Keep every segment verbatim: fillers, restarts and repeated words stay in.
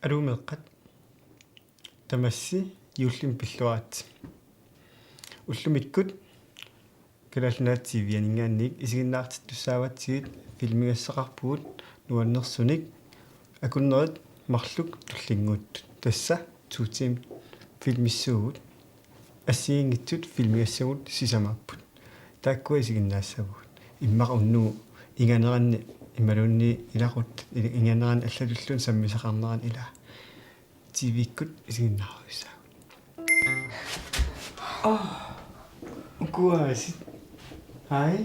Aluu meeqqat. Tamassi juullimi pilluaritsi. Ullumikkut Kalaallit Nunaat TV-aninngaanniit isiginnaartittussaavatsigit filmigassaqarpugut nuannersunik akunnerit marluk tullinnguuttut. Tassa to timer filmissuugut. Assigiinngitsut filmigassagut sisamaapput. Taakkua isiginnaassavagut. Immaqa unnugu inganeranni imaluunniit ilaquttat, i-, inganeranni allatulluunniit sammisaqarneranni ilaa. TV-kkut isiginnaarujussuugut. Åh. Kuasit. Hej.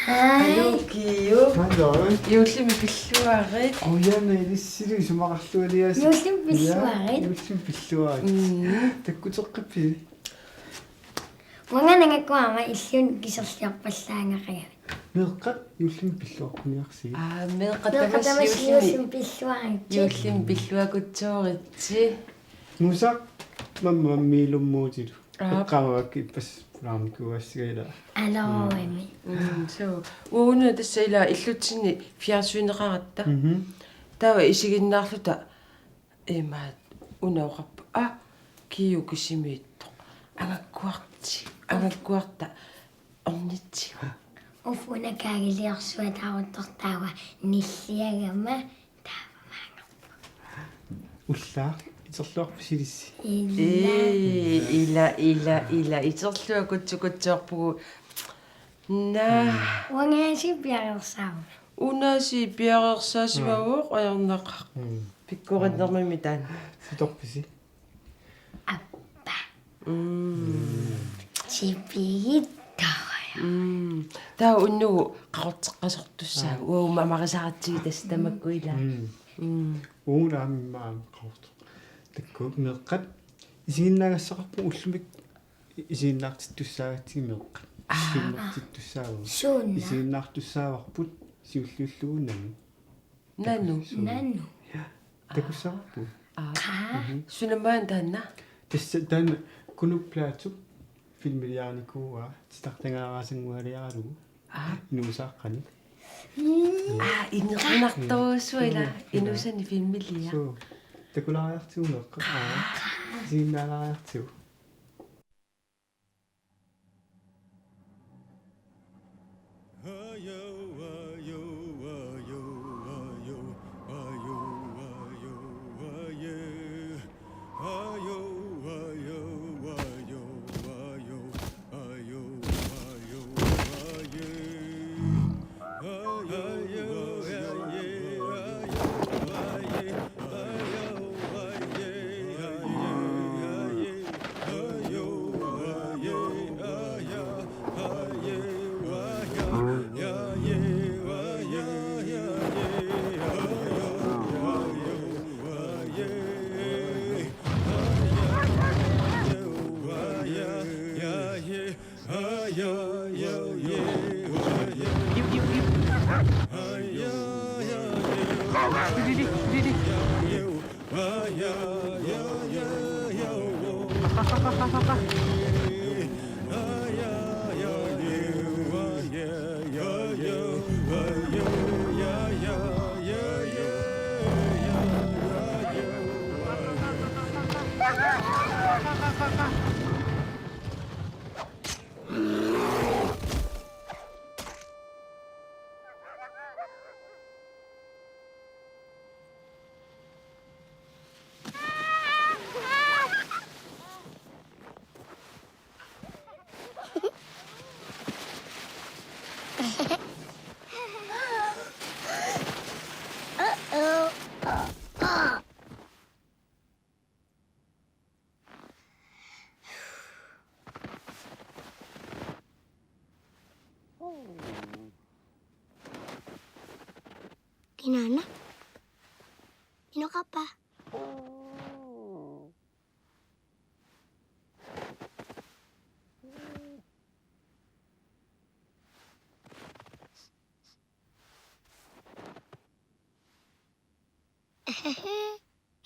Hej. Aluu, Kiu. Halløj. Juullimi pilluarit. Qujanaq ilissilu isumaqarlualiasi. Juullimi pilluarit. Ja, juullimi pilluarit. Mm. Takkuteqqippisi? Uanga nangakkuama illuun kiserliorpallaangaqigavit. Meeqqat juullimi pilluaqquniarsigit. Aa, meeqqat. Meeqqat tamassi tamassi juullimi, juullimi pilluaritsi. Juullimi pilluakutsooritsi. Nusaq mamma mammiilummuutilu. Aap. Eqqaamavakka ippassaq pulaarnikuugassiga ilaa. Aluu, mm, imi. Mm, suu. Uagut una tassa ilaa illutsinni fjernsyneqaratta. Mhm. Taava isiginnaarluta imaat una oqarpoq: Aa, Kiu kisimiittoq. Angakkuarti. Angakkuarta ornitsigu. Uffa una kaagiliorsuataaruttortaava nilliagama taava maanga. Ullaaq, iterluarpisi ilissi? Ila. Ee, ila, ila, ila. Iterluakutsukutsiorpugut. Naa. Uangaasiit piareersaavugut. Unaasiit piareersaasivavoq, mm, ajornaqaaq. Mm. Pikkorinnermimmi taanna. Sitorpisi? Appa. Mm. Tipigittavara. Mm. Taava unnugu qaqorteqqasortussaagut. Aa. Uagut mamarisaratsigu tassa tamakku ilaa. Mm. Mm. Uagut aamma aamma qaqortoq. Takuuk meeqqat isiginnaagassaqarpugut ullumi isiginnaartittussaagatsigit meeqqat. Aa. Isiginnaartittussaavugut. Suuna? Isiginnaartussaavarput siulliullugu Nanu. Nanu? Suu. Nanu. Ja. Takussavarput. Aa. Aa. Mhm. Sunamaana taanna? Tassa taanna Kunup Plaatup filmiliarinikuuaa, titartagaaraasanngualiaralugu. Aa. Inuusaaqqani. Mm. Aa, inequnartorujussuaq ilaa. Mm. Inuusanni filmiliaq. Suu. Takulaariartigu meeqqat. Aa. Isiginnaalaariartigu. Kinaana? Inoqarpa?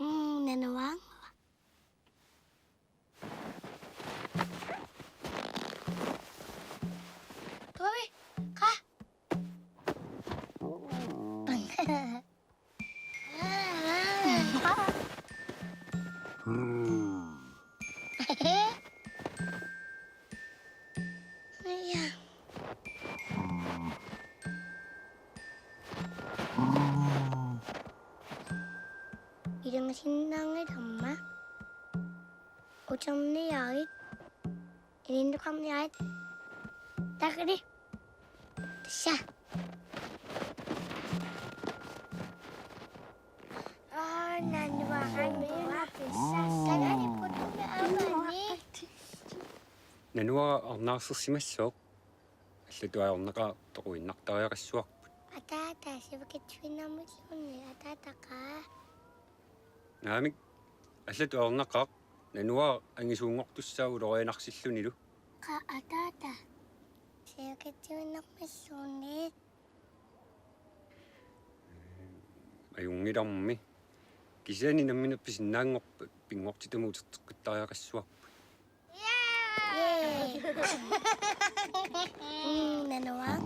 Mm, nanuaannguaq. Toi, qa. Ja. Ilungisinnaanngilaq aamma. Uterniarit. Ilinnukarniarit. Takkali. Tassa. Aa, nanuara. Tassa. Takkali putunga avani. Nanuara arnaarsersimassooq. Allatut ajornaqaaq, toquinnartariaqassuarput. Ataata, sivikitsuinnarmilluunniit, ataataqaa. Naamik, allatut ajornaqaaq, nanuara angisuunngortussaavoq ulorianarsillunilu. Qaa, ataata, sivikitsuinnarmilluunniit. Ajunngilarmi. Kisianni nammineq pisinnaanngorpat pinngortitamut uterteqqittariaqassuarput. Yay! Mm, nanuara.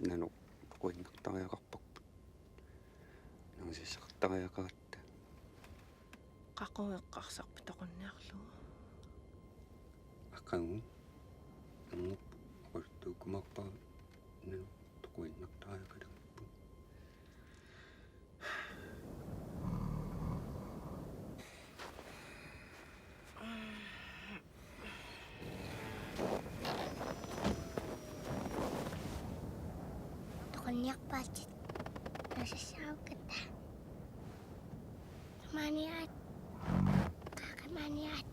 Nanoq toquinnartariaqarparput. Nangisissaqartariaqaratta. Qaqugu eqqarsarpit toqunniarlugu? Aqagu. Anngorpoq oqaluttuukkumaarpara nanoq toquinnartariaqalerput. Toqunniarpaatsit. Nasassaavakkatta. Maaniaat. Qaqa maaniaat.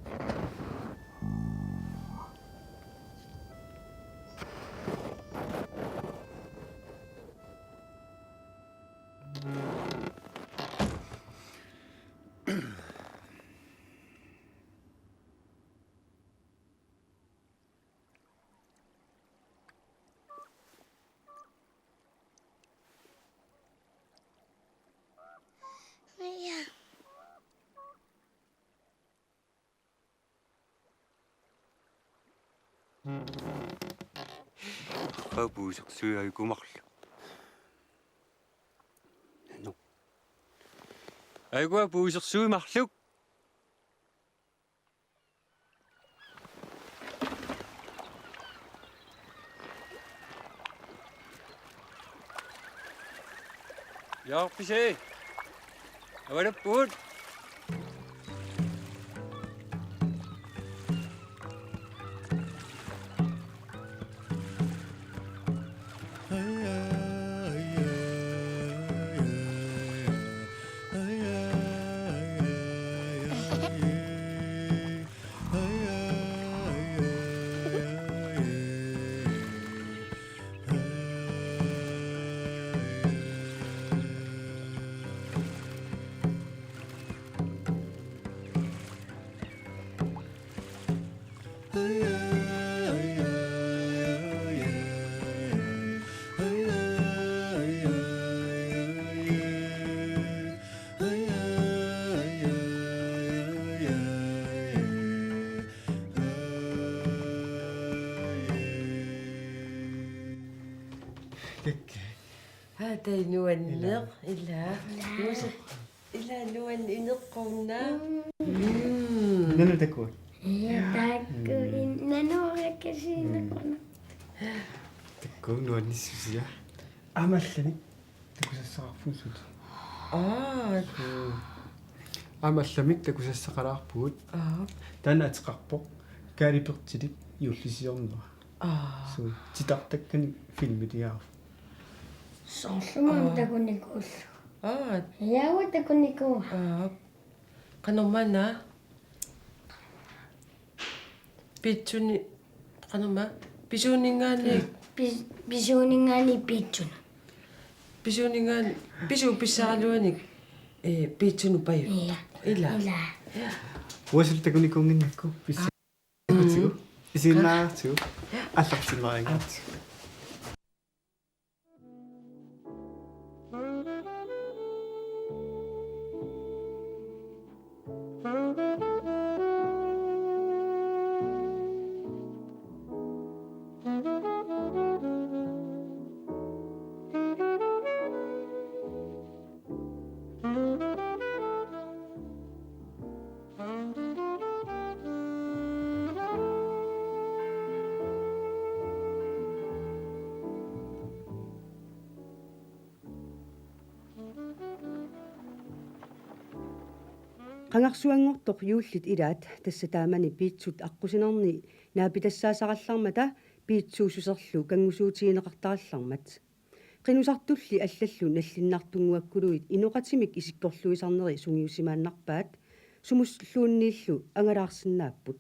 Ja. Aqagu puisersuit ajukumaarlugit. Nanoq. Aqagu puisersuit marluk. Jaarpisi. Avalappugut. Takuuk. Haa, tai nuanneq. Ila. Ila. Nuusa-, ila nuan ineqqunnaa. Mm. Nanu takuuk. Ja, takuuk. Mm. Nanu akkasiineqqunnaa. Takuuk nuannissusia. Aamma allamik takusassaqarpugut suli. Aa. Mm. Aamma allamik takusassaqalaarpugut. Aa. Taanna ateqarpoq Kaali Pertilip juullisiornera. Aa. Suu, titartakkanik filmiliarpoq. Soorlumi aamma takunikuullugu. Aa. Jaava takunikuuara. Aa. Qanormaana? Piitsuni, qanormaa? Pisuuninngaanniit. Pis-, pisuuninngaanniit piitsunut. Pisuuninngaan-, pisut pissaraluanik, ee, piitsunut pajuttoq. Ja. Ila. Ila. Uanga suli takunikuunnginnakku pis-, takutigu. Mm. Isiginnaaratsigit. Aallartinniarinngaratsigit. Qangarsuanngortoq juullit ilaat, tassa taamani piitsut aqqusinerni naapitassaasarallarmata piitsuussuserlu kanngusuutigineqartarallarmat. Qinusartulli allallu nallinnartunnguakkuluit inoqatimik isikkorluisarneri sungiusimaannarpaat, sumulluunniillu angalaarsinnaapput.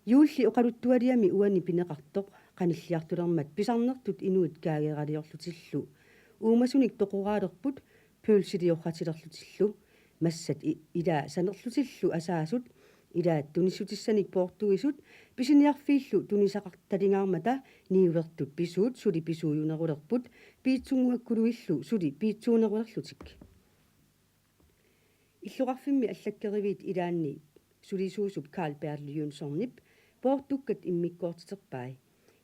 Juulli oqaluttualiami uani pineqartoq qanilliartulermat pisarnertut inuit kaageeraliorlutillu uumasunik toqoraalerput pølsiliorratilerlutillu, massat i-, ilaa sanerlutillu asaasut, ilaat tunissutissanik poortuisut, pisiniarfiillu tunisaqartalingaarmata niulertut pisuut suli pisuujunerulerput, piitsunnguakkuluillu suli piitsuunerulerlutik. Illoqarfimmi allakkeriviit ilaanni sulisuusup Carl Bertel Jønssonip poortukkat immikkoortiterpai.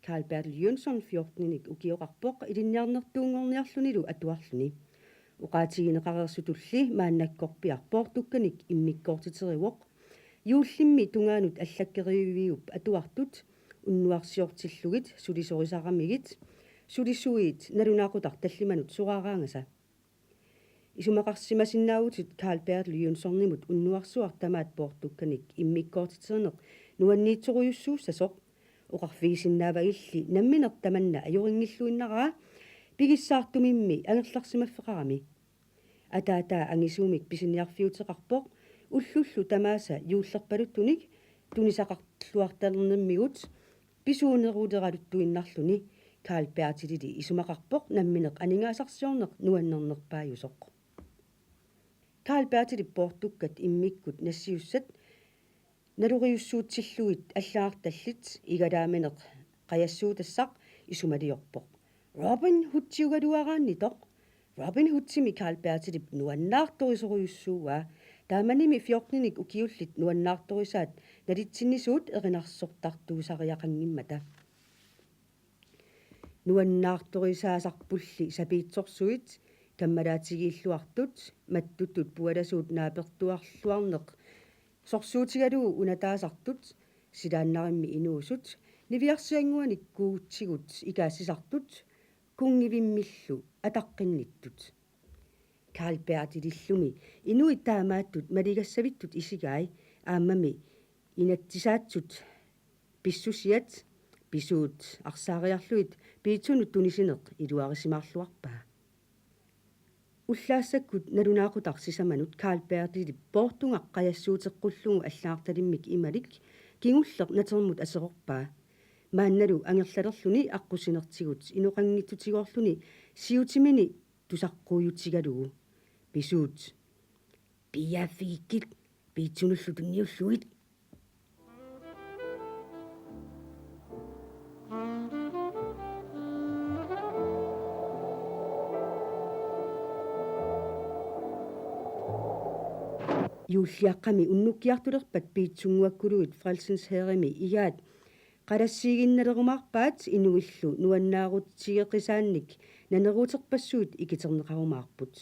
Carl Bertel Jønsson fjorteninik ukioqarpoq ilinniarnertuunngorniarlunilu atuarluni. Oqaatigineqareersutulli maannakkorpiaq poortukkanik immikkoortiterivoq. Juullimmi tungaanut allakkeriviup atuartut unnuarsiortillugit sulisorisaramigit, sulisuit nalunaaqutaq tallimanut soraaraangasa. Isumaqarsimasinnaavutit Carl Bertel Jønssonimut unnuarsuaq tamaat poortukkanik immikkoortiterineq nuanniitsorujussuussasoq. Oqarfigisinnaavagilli nammineq tamanna ajorinngilluinnaraa pigissaartumimmi angerlarsimaffeqarami. Ataataa angisuumik pisiniarfiuteqarpoq ullullu tamaasa juullerpaluttunik tunisaqarluartalernermigut pisuuneruleraluttuinnarluni. Carl Bertelili isumaqarpoq nammineq aningaasarsiorneq nuannernerpaajusoq. Carl Bertelip poortukkat immikkut nassiussat naloriussuutillugit allagartallit igalaamineq qajassuutassaq isumaliorpoq: Robin Hoodiugaluaraannitoq. Robin Hoodimi Carl Bertelip nuannaartorisorujussuuaa. Taamanimi fjortenik ukiullit nuannaartorisaat nalitsinnisuut erinarsortartuusariaqanngimmata. Nuannaartorisaasarpulli sapiitsorsuit, kammalaatigiilluartut, mattutut pualasuut naapertuarluarneq sorsuutigalugu unataasartut, silaannarimmi inuusut, niviarsiannguanik kuutsigut ikaassisartut, kunngivimmillu ataqqinnittut. Carl Bertelillumi inuit taamaattut maligassavittut isigai, aammami inatsisaatsut pissusiat pisuut arsaariarlugit piitsunut tunisineq iluarisimaarluarpaa. Ullaassakkut nalunaaqutaq sisamanut Carl Bertelip poortugaq qajassuuteqqullugu allagartalimmik imalik kingulleq natermut aserorpaa. Maannalu angerlalerluni aqqusinertigut inoqanngitsutigoorluni siutimini tusaqquujutigalugu: Pisuut, piiaaffigikkit piitsunullu tunniullugit. Juulliaqqami unnukkiartulerpat piitsunnguakkuluit Frelsens Hærimi igaat Qalassiiginnalerumaarpaat inuillu nuannaarutigeqisaannik naneruuterpassuit ikiterneqarumaarput.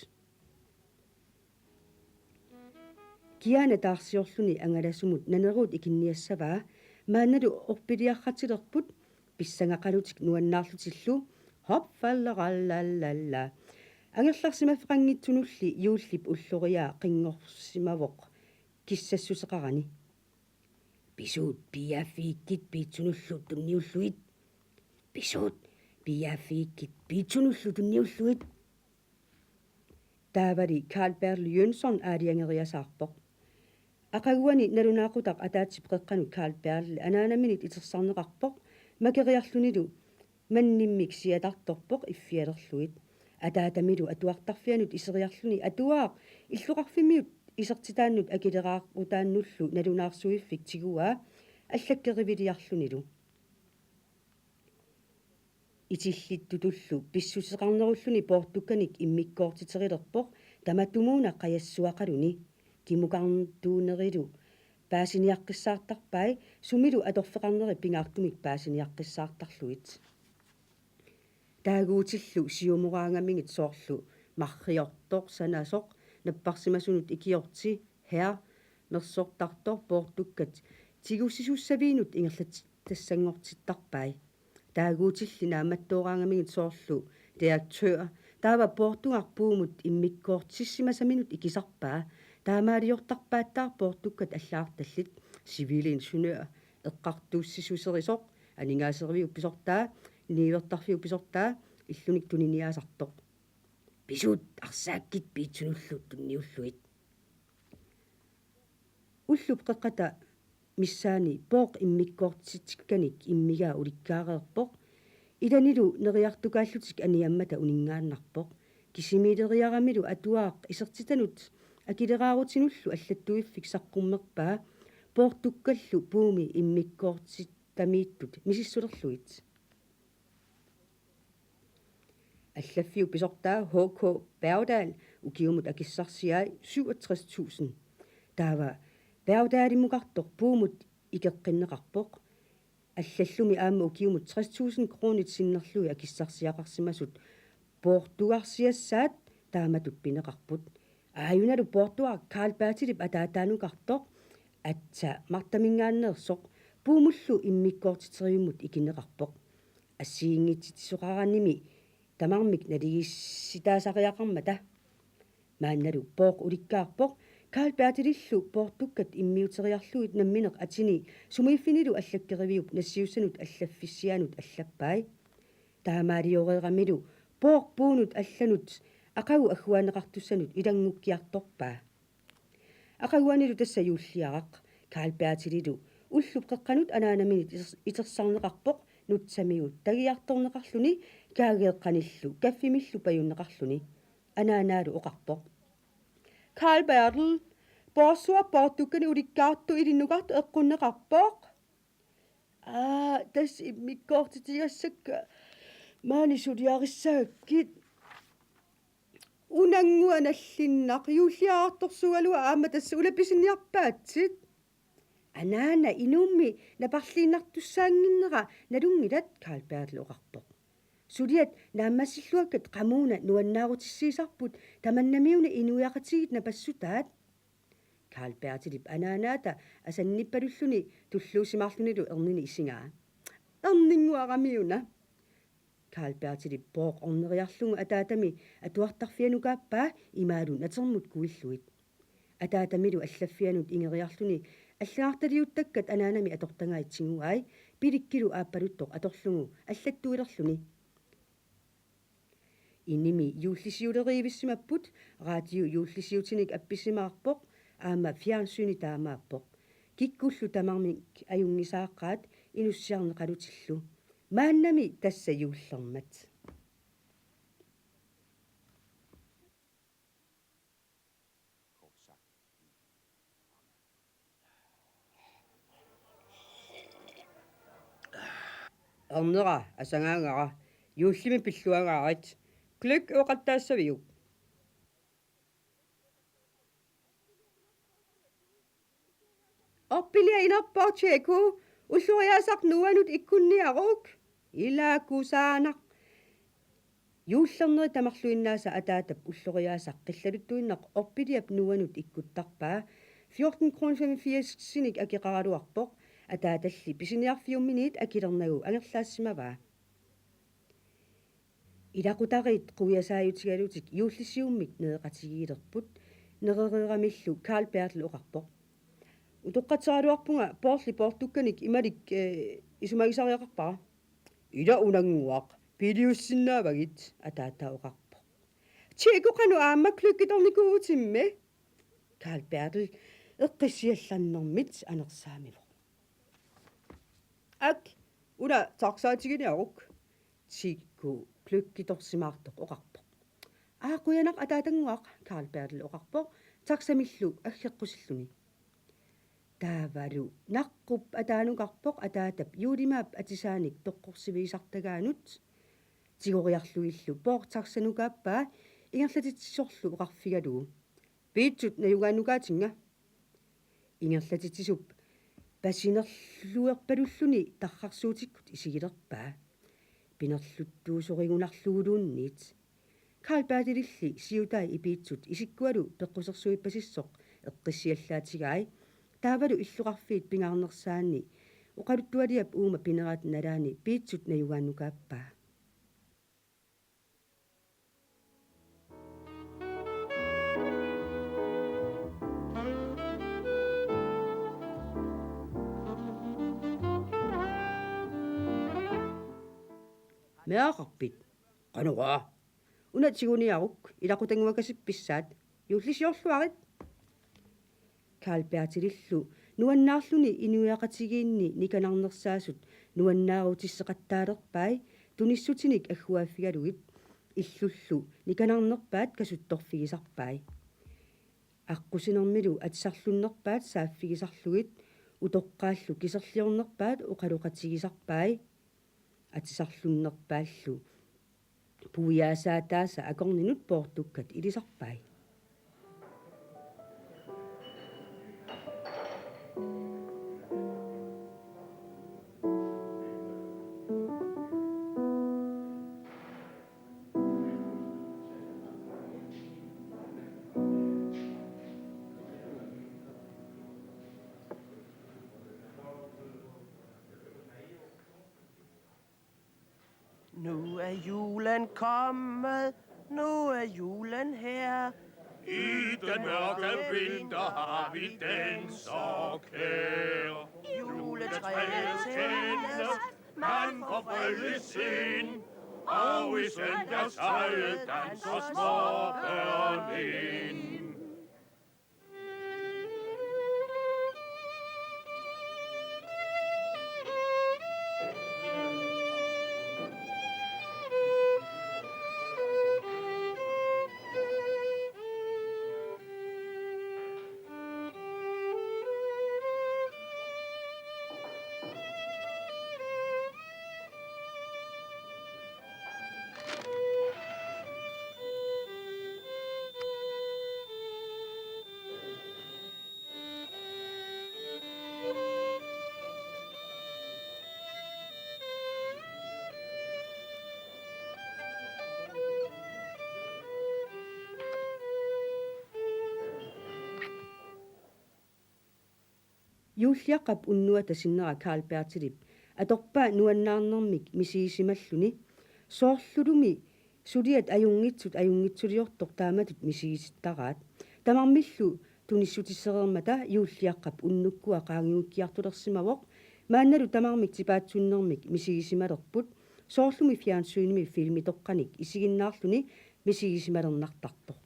Kiana taarsiorluni angalasumut naneruut ikinniassavaa, maannalu orpiliarratilerput pissangaqalutik nuannaarlutillu. Hopfallerallalala. Angerlarsimaffeqanngitsunulli juullip ulloriaa qinngorsimavoq kissassuseqarani. Pisuut piiaaffigikkit piitsunullu tunniullugit. Pisuut piiaaffigikkit piitsunullu tunniullugit. Taavali Carl Bertel Jønsson aalajangeriasaarpoq. Aqaguani nalunaaqutaq ataatsip qeqqanut Carl Bertel anaanaminit itersarneqarpoq, makeriarlunilu mannimmik siatartorpoq iffialerlugit. Ataatamilu atuartarfianut iseriarluni atuaaq illoqarfimmiut isertitaannut akileraarutaannullu nalunaarsuiffik tiguaa allakkeriviliarlunilu. Itillittutullu pissuseqarnerulluni poortukkanik immikkoortiterilerpoq tamatumuuna qajassuaqaluni. Kimukartuunerilu paasiniaqqissaartarpai, sumilu atorfeqarneri pingaartumik paasiniaqqissaartarlugit. Taaguutillu siumoraangamigit soorlu marriortoq, sanasoq, napparsimasunut ikiorti, herr, mersortartoq, poortukkat tigusisussaviinut ingerlatassanngortittarpai. Taaguutilli naammattooraangamigit soorlu direktør, taava poortugaq puumut immikkoortissimasaminut ikisarpaa, taamaaliortarpaattaaq poortukkat allagartallit, civilingeniør, eqqartuussisuserisoq, aningaaseriviup pisortaa, niuertarfiup pisortaa, illunik tuniniaasartoq. Pisuut arsaakkit piitsunullu tunniullugit. Ullup qeqqata missaani pooq immikkoortitikkanik immigaa ulikkaareerpoq. Ilanilu neriartukaallutik aniammata uninngaannarpoq. Kisimiileriaramilu atuaaq isertitanut akileraarutinullu allattuiffik saqqummerpaa, poortukkallu puumi immikkoortitamiittut misissulerlugit. Allaffiup pisortaa H K Bergdahl ukiumut akissarsiai syvogtres tusind. Taava Bergdahlimukartoq puumut ikeqqinneqarpoq. Allallumi aamma ukiumut tres tusind kronit sinnerlugit akissarsiaqarsimasut poortugarsiassaat taamatut pineqarput. Aajunalu poortugaq Carl Bertelip ataataanukartoq, atsa Martaminngaanneersoq, puumullu immikkoortiterivimmut ikinneqarpoq. Assigiinngitsutisoqaranimi tamarmik naligiissitaasariaqarmata. Maannalu pooq ulikkaarpoq, Carl Bertelillu poortukkat immiuteriarlugit nammineq atini sumiiffinilu allakkeriviup nassiussanut allaffissiaanut allappai. Taamaalioreeramilu pooq puunut allanut aqagu agguaanneqartussanut ilanngukkiartorpaa. Aqaguanilu tassa juulliaraq. Carl Bertelilu ullup qeqqanut anaanaminit iters-, itersarneqarpoq, nutsamigut tagiartorneqarluni, kaageeqqanillu kaffimillu pajunneqarluni. Anaanaalu oqarpoq: Carl Bertel, poorsuaq poortukkanik ulikkaartoq ilinnukartoq eqqunneqarpoq. Aa, tassa immikkoortitigassakka maani suliarissagakkit. Unannguaq nallinnaq, juulliarartorsuugaluaq aamma tassa ulapisiniarpaatsit. Anaana, inuummi naparliinnartussaannginnera nalunngilat, Carl Bertel oqarpoq. Suliat naammassilluakkat qamuuna nuannaarutissiisarput, tamannamiuna inuiaqatigiit napassutaat. Carl Bertelip anaanaata asannippalulluni tulluusimaarlunilu ernini isigaa: Erninnguaramiuna. Carl Bertelip pooq orneriarlugu ataatami atuartarfianukaappaa imaalu natermut kuillugit. Ataatamilu allaffianut ingeriarluni allagartaliuttakkat anaanami atortagaat tiguai, pilikkilu aappaluttoq atorlugu allattuilerluni. Inimi juullisiuleriivissimapput, radio juullisiutinik appisimaarpoq, aamma fjernsyni taamaappoq. Kikkullu tamarmik ajunngisaaqaat inussiarneqalutillu. Maannami tassa juullermat. Ernera asagaagara, juullimi pilluagaarit. Gløgg oqattaassaviuk? Orpiliaq inerpoq, Tjekku. Ulloriaasaq nuanut ikkunniaruk. Ilaa kusaanaq. Juullerneri tamarluinnaasa ataatap ulloriaasaq qillaluttuinnaq orpiliap nuanut ikkuttarpaa. Fjorten kroner femogfirsinik akeqaraluarpoq. Ataatalli pisiniarfiumminiit akilernagu angerlaassimavaa. Ilaqutariit quiasaajutigalutik juullisiummik nereqatigiilerput. Nerereeramillu Karl Bertel oqarpoq: Utoqqatseraluarpunga Poorli poortukkanik imalik, eh, isumagisariaqarpara. Ila unannguaq, piliussinnaavagit, ataata oqarpoq. Chico, qanoq aamma klukkitornikuuvutimmi? Karl Bertel eqqissiallannermit anersaamivoq. Ak, una taxaatiginiaruk, Chico klukkitorsimaartoq oqarpoq. Aa, qujanaq ataatannguaq, Karl Bertel oqarpoq, taxamillu aggeqqusilluni. Taavalu naqqup ataanukarpoq ataatap juulimaap atisaanik toqqorsivigisartagaanut. Tigoriarlugillu Poor taxanukaappaa ingerlatitsisorlu oqarfigalugu: Piitsut najugaannukaatinga. Ingerlatitsisup pasinerluerpalulluni tarrarsuutikkut isigilerpaa. Pinerluttuusorigunarluguluunniit. Karl Bertelilli siutai ipiitsut isikkualu peqqusersuippasissoq eqqissiallaatigai. Taavalu illoqarfiit pingaarnersaanni oqaluttualiap uuma pinerata nalaani piitsut najugaannukaappaa. Meeraqarpit? Qanoq? Una tiguniaruk, ilaqutannguakasippissaat, juullisiorluarit. Karl Bertelillu nuannaarluni inuiaqatigiinni nikanarnersaasut nuannaarutisseqattaalerpai tunissutinik agguaaffigalugit, illullu nikanarnerpaat kasuttorfigisarpai. Aqqusinermilu atisarlunnerpaat saaffigisarlugit utoqqaallu kiserliornerpaat oqaloqatigisarpai. Atisarlunnerpaallu puiaasaataasa akorninut poortukkat ilisarpai. Nu er julen kommet, nu er julen her. I den mørke vinter har vi den så kær. Juletræet tændes, man får fred i sind, og i søndagsøjet danser små børn ind. Juulliaqqap unnuata sinnera Karl Bertelip atorpaa nuannaarnermik misigisimalluni, soorlulumi suliat ajunngitsut ajunngitsuliortoq taamatut misigisittaraat. Tamarmillu tunissutissereermata Juulliaqqap unnukkua qaangiukkiartulersimavoq. Maannalu tamarmik tipaatsunnermik misigisimalerput, soorlumi fjernsynimi filmitoqqanik isiginnaarluni misigisimalernartartoq.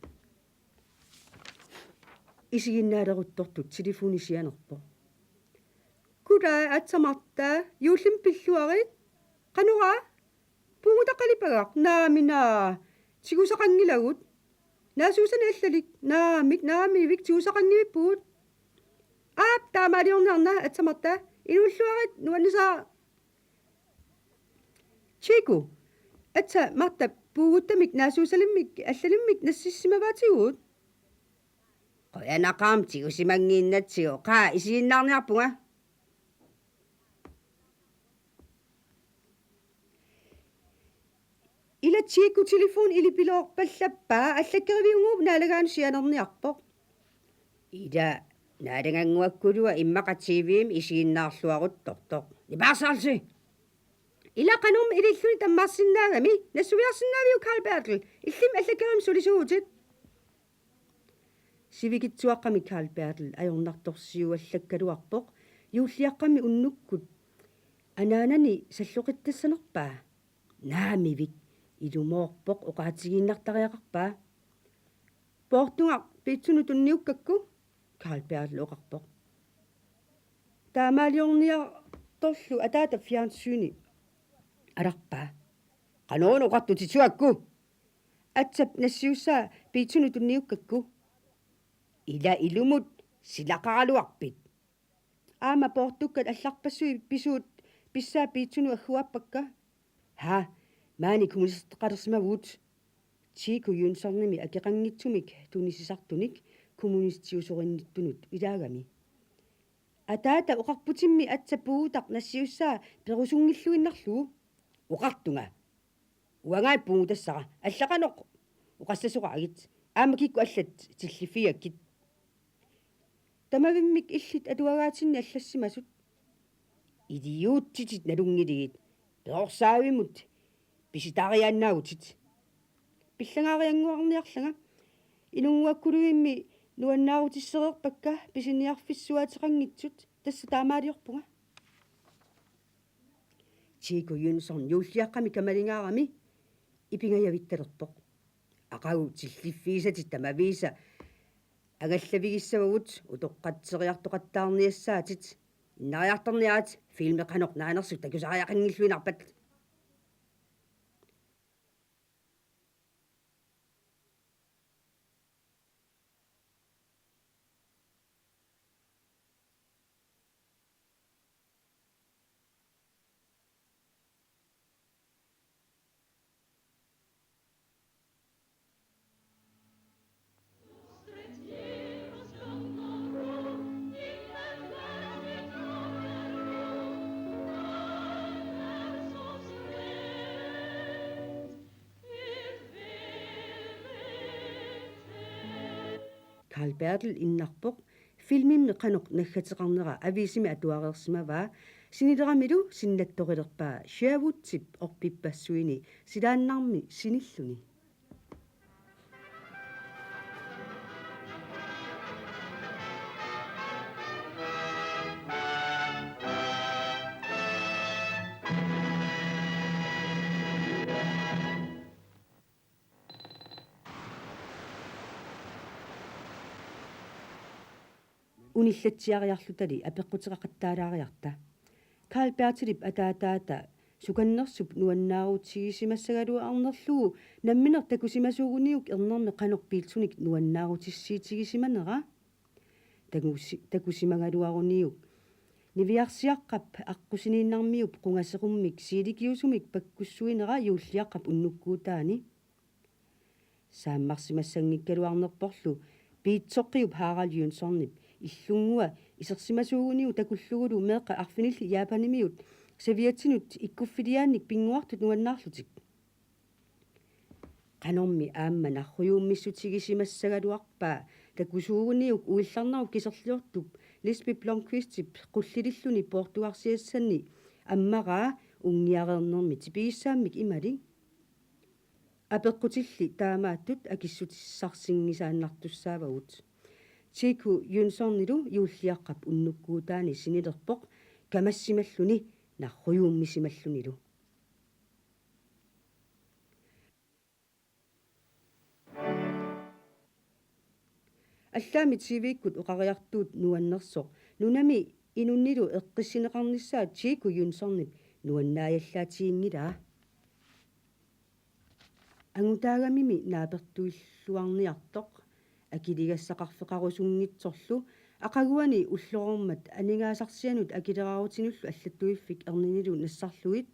Isiginnaaleruttortut telefoni sianerpoq. Goddag, aatsaat Marta. Juullimi pilluarit. Qanoq? Puugutaq qalipagaq? Naamik, naa. Tigusaqanngilagut. Naasuusani allalik? Naamik, naamivik, tigusaqanngivippugut. Aap, taamaaliorniarina, aatsaat Marta. Inuulluarit, nuannisara. Chico, aatsaat Marta puuguttamik naasuusalimmik allalimmik nassissimavaatigut? Qujanaqaaq tigusimannginnatsigu, qaa isiginnaarniarpunga. Ila Chico telefoni ilipiloorpallappaa, allakkeriviunnguup naalagaanut sianerniarpoq. Ila naalagannguakkulua immaqa T V-mi isiginnaarluaruttortoq. Nipaarsaarsi! Ila qanormi ililluni tammarsinnaagami, nassuiarsinnaaviuk Carl Bertel, illimmi allakkerivimmi sulisuuvutit? Sivikitsuaqqami Carl Bertel ajornartorsiuallakkaluarpoq, juulliaqqami unnukkut anaanani salloqittassanerpaa. Naamivik, ilumoorpoq oqaatigiinnartariaqarpaa. Poortugaq piitsunut tunniukkakku, Carl Bertel oqarpoq. Taamaaliorniartorlu ataata fjernsyni alarpaa. Qanoruna oqartutit suakku? Atsap nassiussaa piitsunut tunniukkakku. Ila ilumut silaqaraluarpit. Aamma poortukkat allarpassuit pisuut pissaat piitsunut agguaappakka. Haa, maani kommunisteqalersimavugut. Chico Jønssonimi akeqanngitsumik tunisisartunik kommunistiusorinnittunut ilaagami. Ataata oqarputimmi atsap puugutaq nassiussaa perusunngilluinnarlugu. Oqartunga. Uangaippugut tassara. Alla qanoq oqassasoraagit. Aamma kikkut allat tilliffigakkit. Tamavimmik illit atuagaatinni allassimasut. Idiootitit nalunngiligit. Perorsaavimmut pisitariaannaavutit. Pillangaariannguarniarlanga. Inunnguakkuluimmi nuannaarutisseriarpakka pisiniarfissuaateqanngitsut, tassa taamaaliorpunga. Chico Jønsson juulliaqqami kamalingaarami ipingajavittalerpoq. Aqagu tilliffigisatit tamaviisa angallavigissavagut, utoqqatseriartoqattaarniassaatit. Innariartorniarit, filmi qanoq naanersoq takusariaqanngilluinnarpat. Carl Bertel innarpoq filmimmi qanoq naggateqarnera aviisimi atuareersimavaa, sinileramilu sinnattorilerpaa Sherwoodip orpippassuini silaannarmi sinilluni. Unillatsiariarlutali apeqquteqaqattaalaariarta. Carl Bertelip ataataata sukannersup nuannaarutigisimassagaluarnerlugu nammineq takusimasuuguniuk ernermi qanoq piitsunik nuannaarutissiitigisimanera. Takusi-, takusimagaluaruniuk niviarsiaqqap aqqusiniinnarmiup qungaserummik siilikiusumik pakkussuinera juulliaqqap unnukkuutaani. Saammarsimassanngikkaluarnerporlu piitsoqqiup Harald Jønssonip illunnguaq isersimasuuguniuk takullugulu meeqqat arfinillit Japanimiut Sovjetinut ikkuffiliaannik pinnguartut nuannaarlutik. Qanormi aamma narrujuummissutigisimassagaluarpaa takusuuguniuk uillarnerup kiserliortup Lisbeth Blomqvistip qullililluni poortugarsiassanni ammaraa unngiareernermi tipigissaammik imalik. Apeqqutilli taamaattut akissutissarsinngisaannartussaavagut. Chico Jønssonilu juulliaqqap unnukkuutaani sinilerpoq kamassimalluni narrujuummisimallunilu. Allaammi T V-kkut oqariartuut nuannersoq nunami inunnilu eqqissineqarnissaa Chico Jønssonip nuannaajallaatiginngilaa. Angutaagamimi naapertuilluarniartoq akiligassaqarfeqarusunngitsorlu aqaguani ullorormat aningaasarsianut akileraarutinullu allattuiffik erninilu nassarlugit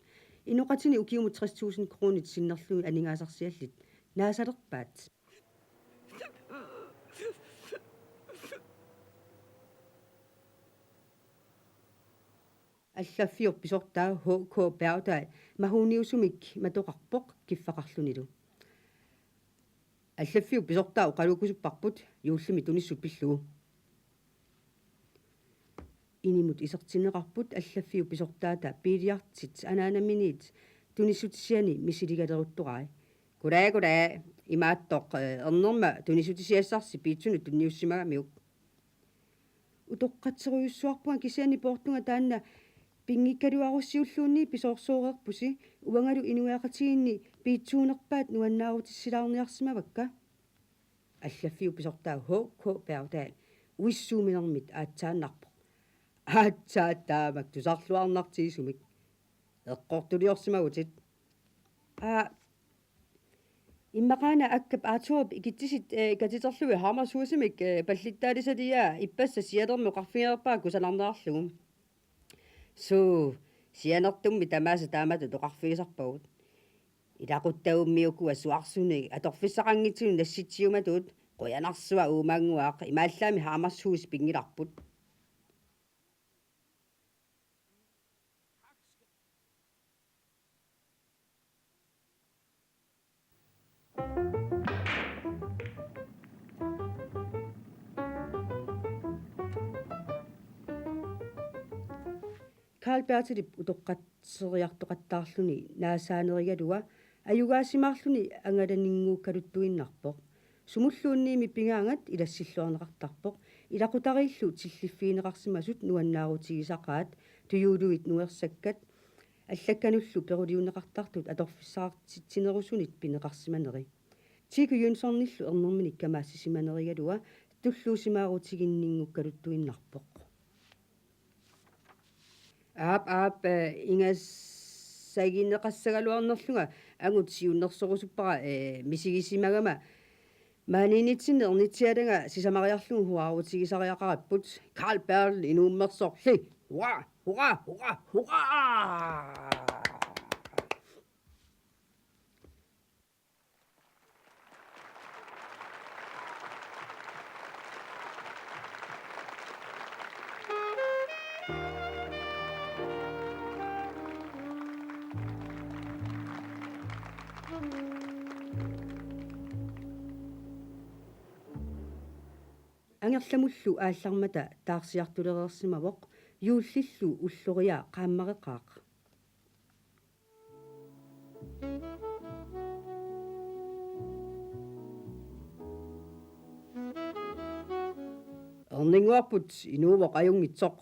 inoqatini ukiumut tres tusind kronit sinnerlugit aningaasarsiallit naasalerpaat. Allaffiup pisortaa H K Bergdahl mahuuniusumik matoqarpoq kiffaqarlunilu. Allaffiup pisortaa oqaluukkusupparput juullimi tunissut pillugu. Inimut isertinneqarput allaffiup pisortaata biiliartit anaanaminiit tunissutisiani misiligaleruttorai. Goddag, goddag. Imaattoq, eh, ernerma tunissutisiassarsi piitsunut tunniussimagamiuk. Utoqqatserujussuarpunga kisianni poortunga taanna pinngikkaluarussiulluunniit pisoorsooreerpusi, uangalu inuiaqatigiinni piitsuunerpaat nuannaarutissilaarniarsimavakka. Allaffiup pisortaa H K Bergdahl uissuuminermit aatsaannarpoq. Aatsaat taamak tusarluarnartigisumik. Eqqortuliorsimagutit. Aa, immaqaana Akkap Arthurip ikitsisit, eh, katiterlugit Hammershusimi, eh, pallittaalisaliaa ippassaq sianermut oqarfigereerpaa kusanarnerarlugu. Suu, sianertummi tamaasa taamatut oqarfigisarpagut. Ilaquttagummi ukua suarsunik atorfissaqanngitsunut nassitsiumatuut, qujanarsuaq uumaannguaq, imaallaammi Hammershusip pinngilarput. Carl Berthelip utoqqatseriartoqattaarluni naasaanerigalugu ajugaasimaarluni angalaninnguukkaluttuinnarpoq. Sumulluunniimmi pigaangat ilassilluarneqartarpoq, ilaqutariillu tilliffigineqarsimasut nuannaarutigisaqaat, tujuuluit nuersakkat, allakkanullu peruliunneqartartut atorfissaqartitsinerusunit pineqarsimaneri. Tiiku Jønssonillu ernerminik kamaassisimanerigalugu tulluusimaarutiginninngukkaluttuinnarpoq. Aap, aap, eh, ingassagineqassagaluarnerlunga angut siunnersorusuppara, eh, misigisimagama. Maaniinnitsinni ernitsialanga sisamariarlugu huaarutigisariaqaripput. Carl Bertel inuummersorli. Hurra, hurra, hurra, hurra! Angerlamullu aallarmata taarsiartulereersimavoq, juullillu ulloriaq qaammareqaaq. Erninnguarput inuuvoq ajunngitsoq.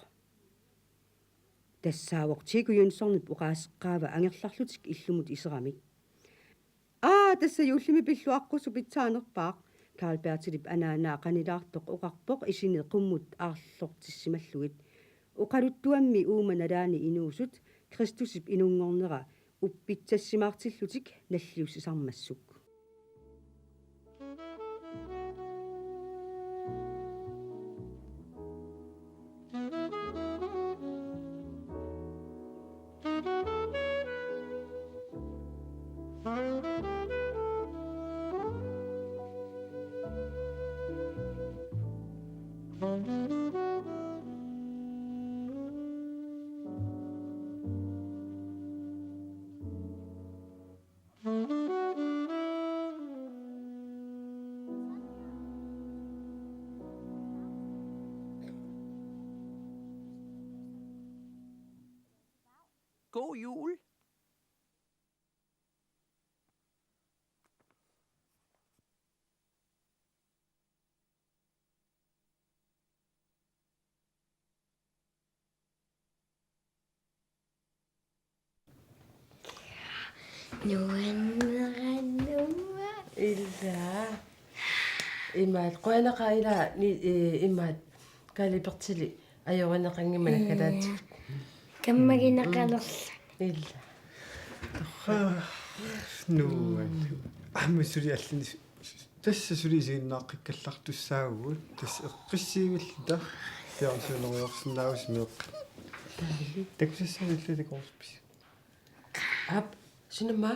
Tassaavoq Tiiku Jønssonip oqaaseqqaava angerlarlutik illumut iseramik. Aa, tassa juullimi pilluaqqusoq pitsaanerpaaq, Carl Berthelip anaanaa qanilaartoq oqarpoq isini qummut aarlortissimallugit. Oqaluttuammi uuma nalaani inuusut Kristusip inunngornera uppitsassimaartillutik nalliussisarmassuk. God jul. Nuanneranuma. Ila. Imaat, qujanaqaaq ila, ni, eh, imaat, Carl Berthelip ajorineqanngimmat naggataatigut. Kammagineqalerluni. Ila. Nuan. Aamma suli allani s-, s-, tassa suli isiginnaaqqikkallartussaavugut. Tassa eqqissivilluta. Fjernsynerujoorsinnaavusi meeqqat. Takusassaanillu takorusuppisi. Aap, sunamma?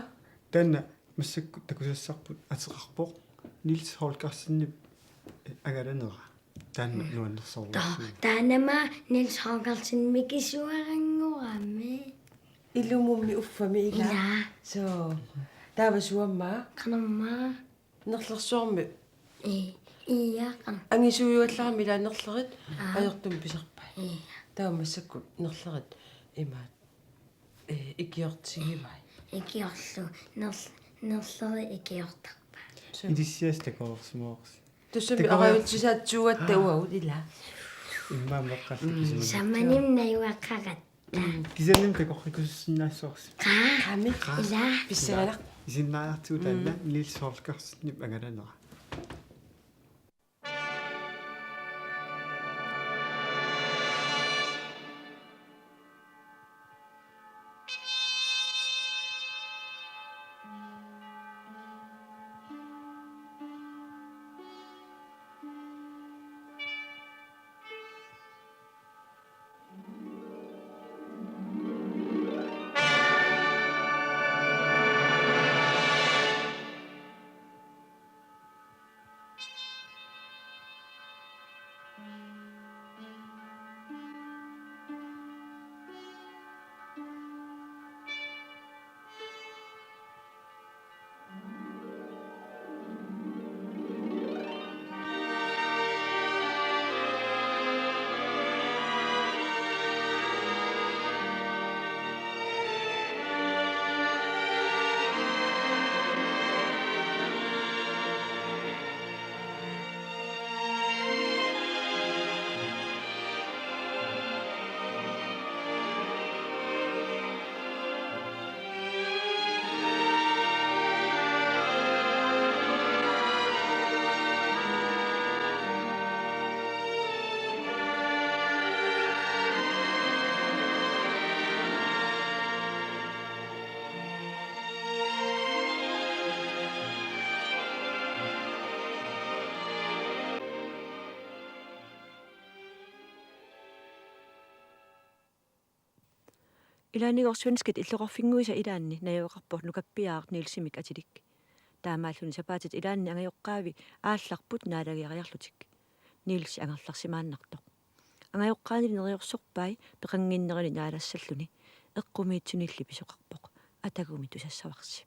Taanna massakkut takusassarput ateqarpoq Niels Holgersenip angalanera. Taanna nuannersorluarsiuk. Ta-, taanna aamma Niels Holgersen mikisuaranngorami. Ilumummi uffami ila. Ila. Soo. Taava suamma? Qanormaa? Nerlersuarmi. Ii, ii, aa. Angisuujuallarami ila nerlerit. Aa. Ajortumik pisarpai. Ii. Taava massakkut nerlerit imaat, ee, ikiortigivai. Ikiorlu. Nerl-, nerlerit ikiortarpai. Soo. Ilissiassat takoreersimavarsi. Tassami takoreersi-, arajutsisaatsuugatta uagut ila. Immaqa meqqallu. Mm. Kisianni. Samanimmi najugaqaratta. Mm. Kisianni takorikusussinnaassuarsi. Qaa. Qaami. Qaa. Ila. Pissanganaq. Isiginnaartigu taanna. Mm. Niels Holgersenip angalanera. Ilaanigooq svenskit illoqarfinnguisa ilaanni najugaqarpoq nukappiaraq Nielsimik atilik. Taamaalluni sapaatit ilaanni angajoqqaavi aallarput naalagiariarlutik. Niels angerlarsimaannartoq. Angajoqqaanili neriorsorpai peqannginnerini naalassalluni. Eqqumiitsunilli pisoqarpoq. Atagumi tusassavarsi.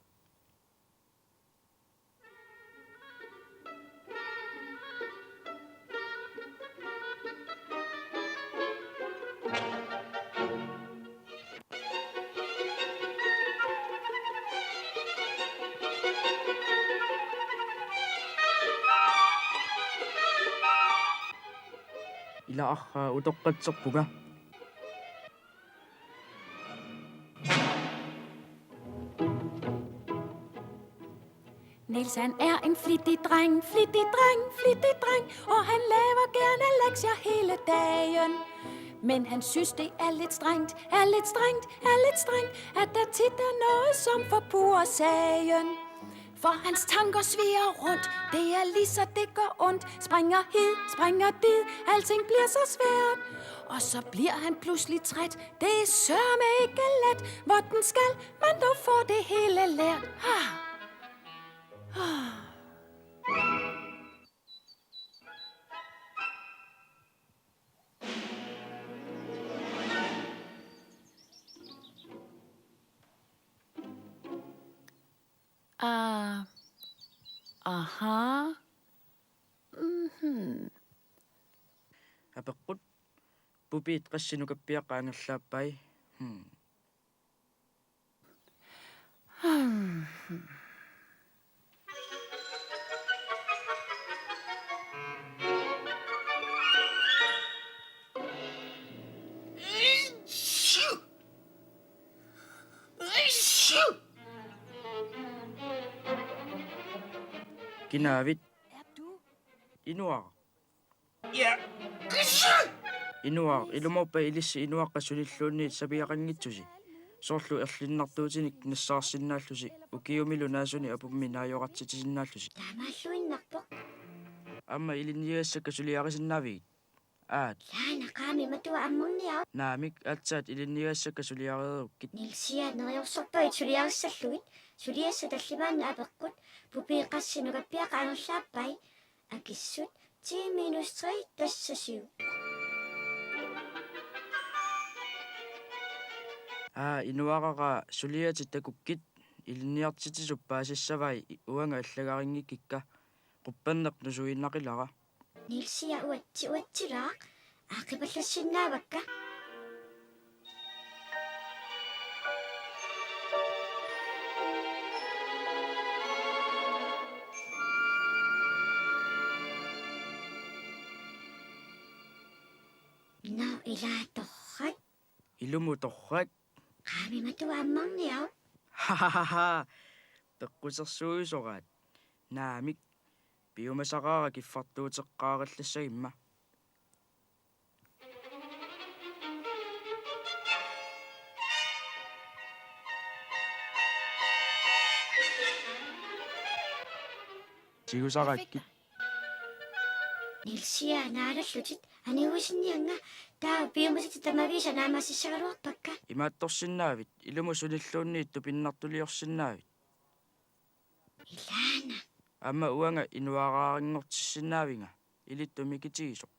Ila arraa utoqqatserpunga. Niels, han er en flittig dreng, flittig dreng, flittig dreng, og han laver gerne lektier hele dagen. Men han synes, det er lidt strengt, er lidt strengt, er lidt strengt, at der tit er noget, som forpurrer sagen. For hans tanker sviger rundt, det er lige så det gør ondt. Springer hit, springer dit, alting bliver så svært. Og så bliver han pludselig træt, det er sørme ikke let. Hvordan skal man dog få det hele lært? Ah. Ah. Aa, aha. Mhm. Apeqqut: Pupiit qassit nukappiaqqat angerlaappai? Hmm. Hmm. Kinaavit? Inuaraq. Inuaraq, ilumoorpat ilissi inuaqqat sunilluunniit sapigaqanngitsusi? Soorlu erlinnartuutinik nassaarsinnaallusi, ukiumilu naasuni apummi naajoqartitsisinnaallusi. Taamaalluinnarpoq. Aamma ilinniagassakka suliarisinnaavigit? Aat. Laana, qaami, matua ammunniau. Naamik, aatsaat ilinniagassakka suliareerukkit. Nielsiaat neriorsorpagit suliarissallugit. Suliassat tallimaannut apeqqut: Pupiit qassit nukappiaqqat angerlaappai? Akissut: Ti minus tre, tassa syv. Aa, inuaraqaa, suliatit takukkit, ilinniartitsisup paasissavai uanga allagarinngikkiga, qupperneq nusuinnaqilara. Nielsia, uatsi, uatsilaaq, aaqqipallassinnaavakka. Nå, ilaa torrak. Ilumut torrak. Qaami matuammarniau. Peqqusersuisoraat. Naamik, piumasaqaara kiffartuuteqqaarallassagimma. Tigusarakkit. Nielsia, naalallutit, aniguisinniannga, taava piumasatit tamaviisa naammassissagaluarpakka. Imaattorsinnaavit, ilumut sunilluunniit tupinnartuliorsinnaavit. Ilaana. Aamma uanga inuaraarinngortissinnaavinga, ilittumi kitigisoq.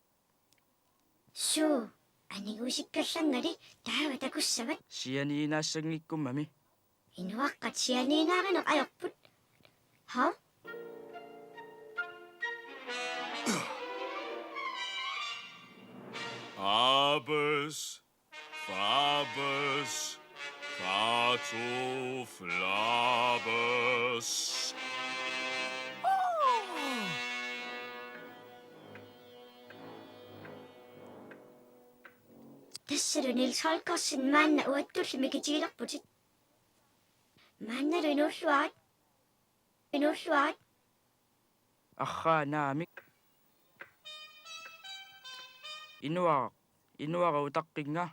Suu, aniguusikkallanngali taava takussavat. Sianiinnaassanngikkummami. Inuaqqat sianiinnaarineq ajorput. Ha? Abes, Fabes, Kartoffelabes. Tassalu Niels Holgersen maanna uattulli mikitigilerputit. Maannalu inuulluarit. Inuulluarit. Arraa, naamik. Inuaraq, inuaraq utaqqinnga.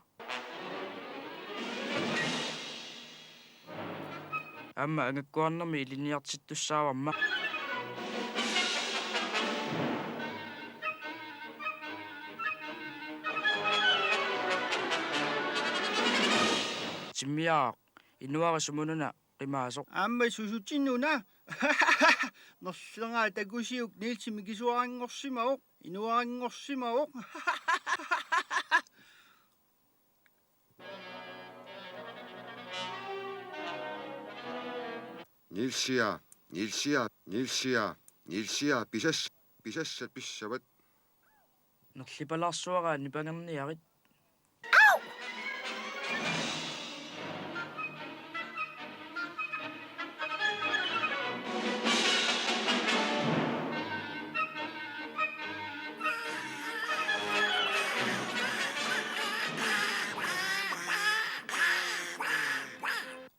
Aamma angakkuarnermi ilinniartittussaavarma. Timmiaraq, inuaraq sumununa qimaasoq. Aamma susutinuna. Nerleraat takusiuk Nielsi mikisuaranngorsimavoq. Inuaranngorsimavoq. Nielsia, Nielsia, Nielsia, Nielsia, pisas-, pisassat pissavat. Nerlipalaarsuaraa, nipangerniarit.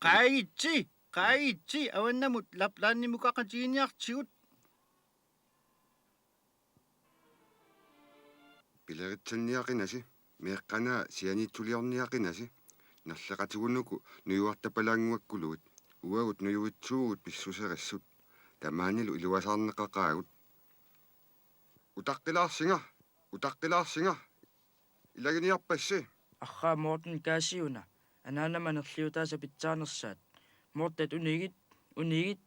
Qaagitsi, qaagitsi, avannamut Laplandimukaqatiginiartigut. Pileritsanniaqinasi, meeqqanaa sianiitsuliorniaqinasi, nerleqatigut uku nujuartapalaannguakkuluit, uagut nujuitsuugut pissuserissut, tamaanilu iluasaarneqaqaagut. Utaqqilaarsinga, utaqqilaarsinga, ilaginiarpassi. Arraa Morten, kaasiuna, anaanama nerliutaasa pitsaanersaat. Mortet, unigit, unigit.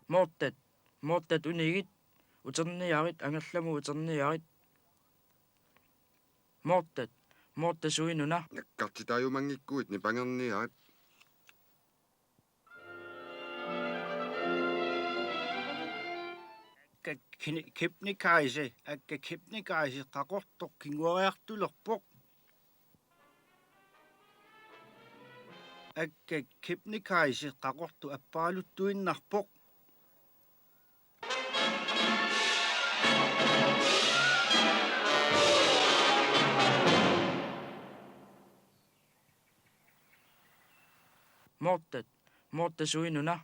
Mortet, Mortet, unigit, uterniarit, angerlamut uterniarit. Mortet, Mortet, suinuna. Nakkartitaajumanngikkuit nipangerniarit. Akka kni-, Kebnekaise, akka Kebnekaise qaqortoq kinguariartulerpoq. Akka Kebnekaise qaqortoq appaaluttuinnarpoq. Mortet, Mortet, suinuna.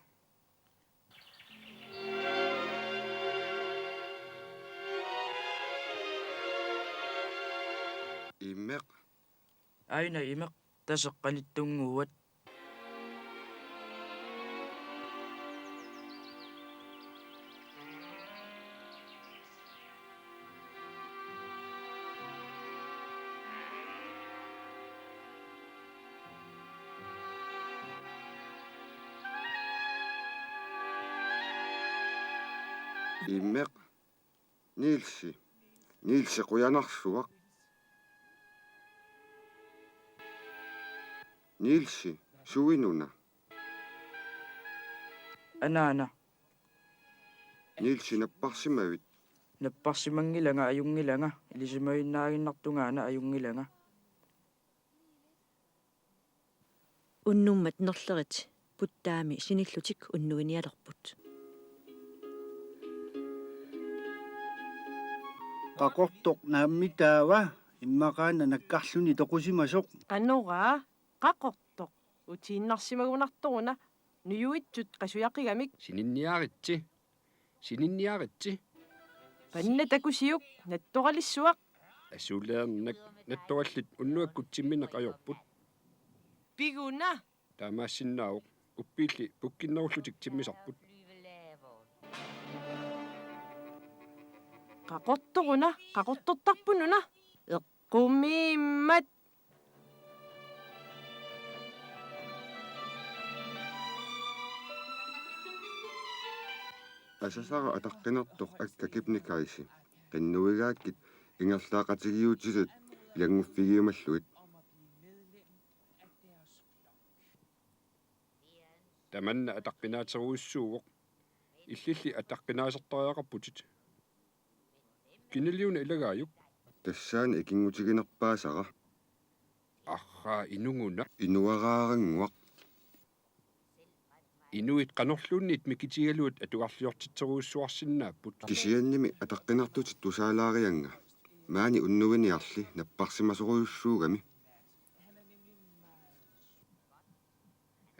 Imeq. Aina imeq, taseq qanittunnguuat. Imeq. Nielsi. Nielsi qujanarsuaq. Nielsi, suinuna? Anaana. Nielsi, napparsimavit? Napparsimanngilanga, ajunngilanga. Ilisimajuinnaaginnartungaana ajunngilanga. Unnummat nerlerit puttaami sinillutik unnuinialerput. Qaqortoq naammi taava, immaqaana nakkarluni toqusimasoq. Qanoraa, Qaqortoq utiinnarsimagunartoruna nujuitsut qasujaqigamik. Sininniaritsi. Sininniaritsi. Panna takusiuk nattoralissuaq. Asuliarnak nattorallit unnuakkut timmineq ajorput. Piguna. Taamaassinnaavoq. Uppiilli pukkinnerullutik timmisarput. Qaqortoruna, qaqortortarpununa. Eqqumiimmat. Asasara ataqqinartoq akka Kebnekaise. Qinnuigaakkit ingerlaaqatigiuutitut ilannguffigiumallugit. Tamanna ataqqinaaterujussuuvoq. Illilli ataqqinaasertariaqarputit. Kinaliuna ilagaajuk? Tassaana ikinngutiginerpaasara. Arraa, inunguna? Inuaraarannguaq. Inuit qanorluunniit mikitigaluit atugarliortitserujussuarsinnaapput. Kisiannimi ataqqinartutit tusaalaariannga. Maani unnuiniarli napparsimasorujussuugami.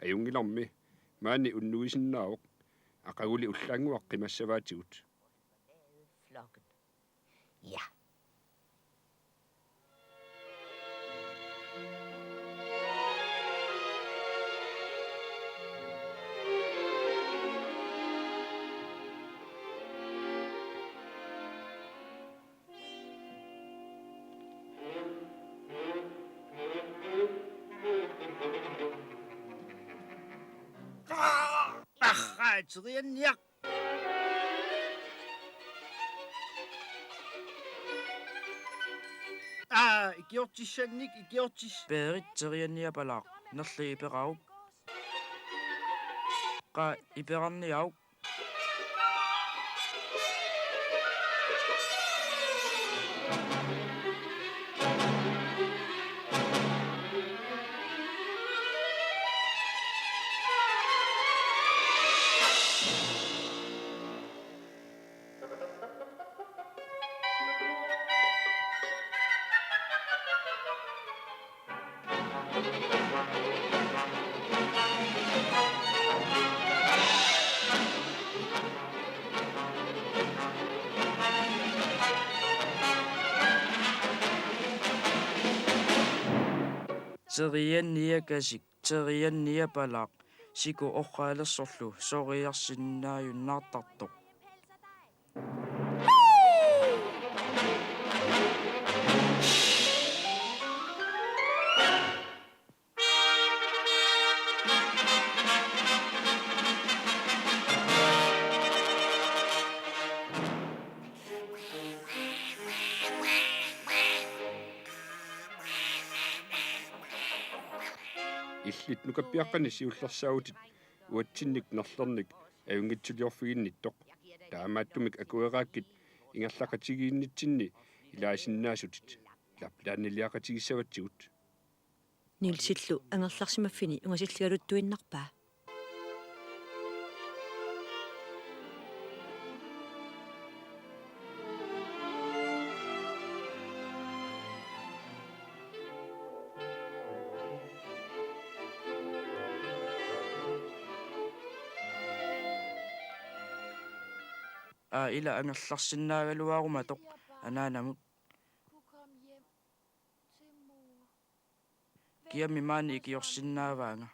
Ajunngilarmi, maani unnuisinnaavoq, aqaguli ullaannguaq qimassavaatigut. Flokken. Ja. Arraa, terianniaq. Aa, ikiortissannik, ikiortis-. Peerit terianniapalaaq, nerli iperaup. Qaa, iperarniaup. Terianniakasik, terianniapalaaq, siku orralersorlu soriarsinnaajunnaartartoq. Illit nukappiaqqanik siullersaavutit uatsinnik nerlernik ajunngitsuliorfiginnittoq. Taamaattumik akueraakkit ingerlaqatigiinnitsinni ilaasinnaasutit. Laplandiliaqatigissavatsigut. Nielsillu angerlarsimaffini ungasilligaluttuinnarpaa. Aa, ila angerlarsinnaagaluarumatoq anaanamut. Kiammi maani ikiorsinnaavaanga.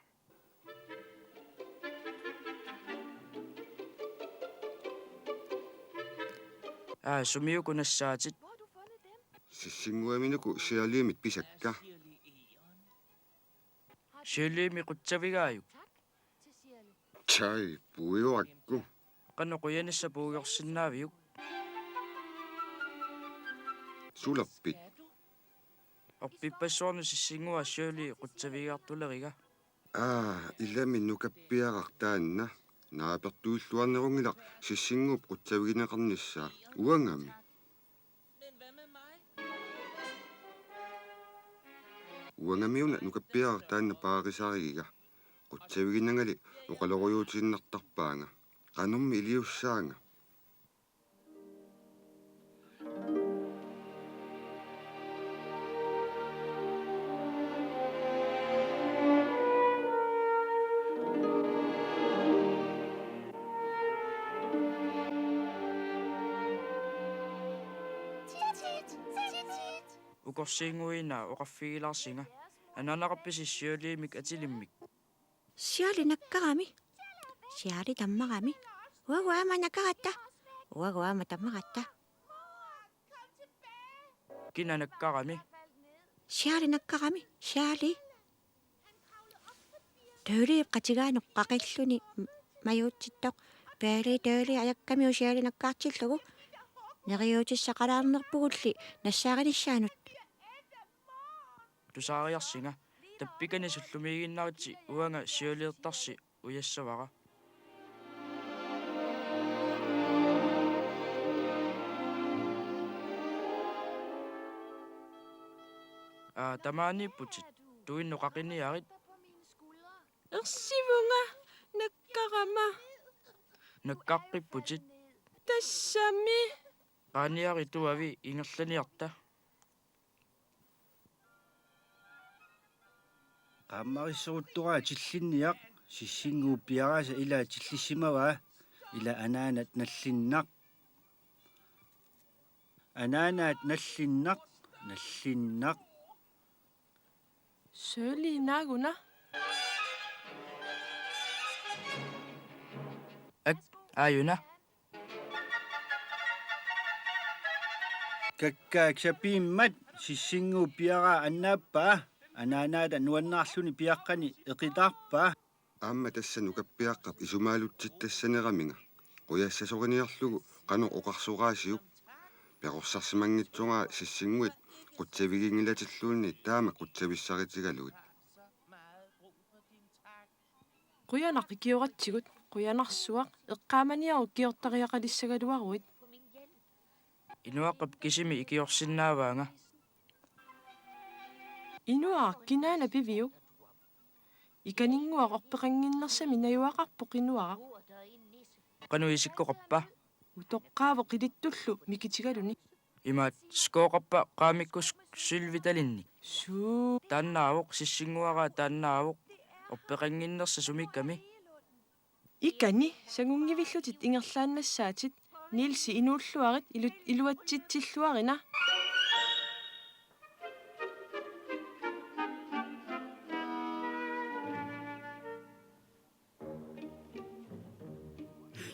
Aa, sumiuku nassaatit? Sissinnguaminuku Shirleymit pisakka. Shirleymi qutsavigaajuk? Tjai, puiguakku. Qanoq qujanissaq puigorsinnaaviuk? Sulerpit? Orpippassuarni Sissinnguaq Shirley qutsavigiartuleriga. Aa, ilami nukappiaraq taanna. Naapertuilluarnerunngilaq Sissinnguup qutsavigineqarnissaa. Uangami. Uangamiuna nukappiaraq taanna paarisarigiga. Qutsaviginangali oqalorujuutiinnartarpaanga. Qanormi iliussaanga? Ukorsiinnguina oqarfigilaarsinga. Anaanaqarpisi Shirleymik atilimmik? Shirley nakkarami. Shirley tammarami. Uagut aamma nakkaratta. Uagut aamma tammaratta. Kina nakkarami? Shirley nakkarami. Shirley. Tøli qatigaanut qaqilluni majuutsittoq. Peeli tøli ajakkamiuk Shirley nakkaartillugu. Neriuutissaqalaarnerpugulli nassaarinissaanut. Tusaariarsinga. Tappikani sullumiiginnaritsi uanga Shirleyertarsi ujassavara. Aa, tamaaniipputit. Tuinnut qaqiniarit. Ersivunga nakkarama. Nakkaqqipputit. Tassami. Qaaniarit tuavi ingerlaniarta. Qaammarissoruttoraa tillinniaq, Sissinnguup piaraasa ilaa tillissimavaa, ilaa anaanat nallinnaq. Anaanaat nallinnaq, nallinnaq. Shirley naaguna? Ak, aajuna. Kakkaak sapiimmat, Sissinnguup piaraa annaappaa, anaanaata nuannaarluni piaqqani eqitaarpaa. Aamma tassa nukappiaqqap isumaalutsittassaneraminga. Qujassasoriniarlugu qanoq oqarsoraasiuk? Perorsarsimanngitsoraa Sissinnguit qutsaviginngilatilluunniit taama qutsavissaritigalugit. Qujanaq ikioratsigut, qujanarsuaq, eqqaamaniaruk ikiortariaqalissagaluaruit. Inuaqqap kisimi ikiorsinnaavaanga. Inuaraq kinaana piviuk? Ikaninnguaq orpeqannginnersami najugaqarpoq Inuaraq. Qanoq isikkoqarpa? Utoqqaavoq ilittullu mikitigaluni. Imaat, sikkoqarpa qaamikkus silvitalinnik? Suu. Taannaavoq, Sissinnguaraa taannaavoq. Orpeqannginnersaq sumiikkami? Ikani, sangunngivillutit ingerlaannassaatit, Nielsi inuulluarit ilu-, iluatsitsilluarina.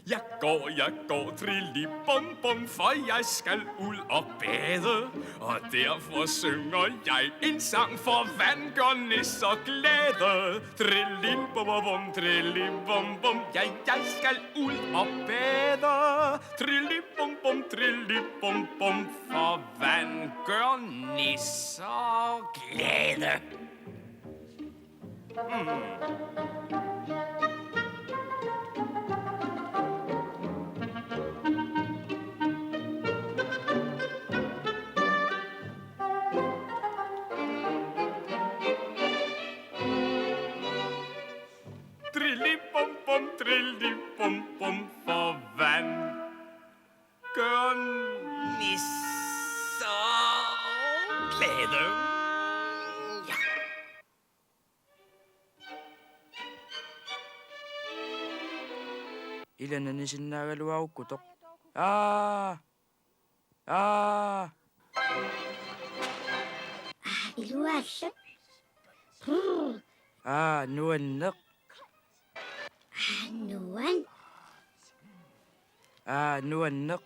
Jeg går, jeg går, trilli bum bum, for jeg skal ud og bade. Og derfor synger jeg en sang, for vand gør nisser glade. Trilli bum bum, trilli bum bum, ja, jeg skal ud og bade. Trilli bum bum, trilli bum bum, for vand gør nisser glade. Trilli bum bum, trilli bum bum, for vand gør nisser glade. Ja. Ila nanisinnaagaluarukkutoq. Aa! Aa! Aa, iluaallak. Brr. Aa, nuanneq. Aa, nuan. Aa, nuanneq.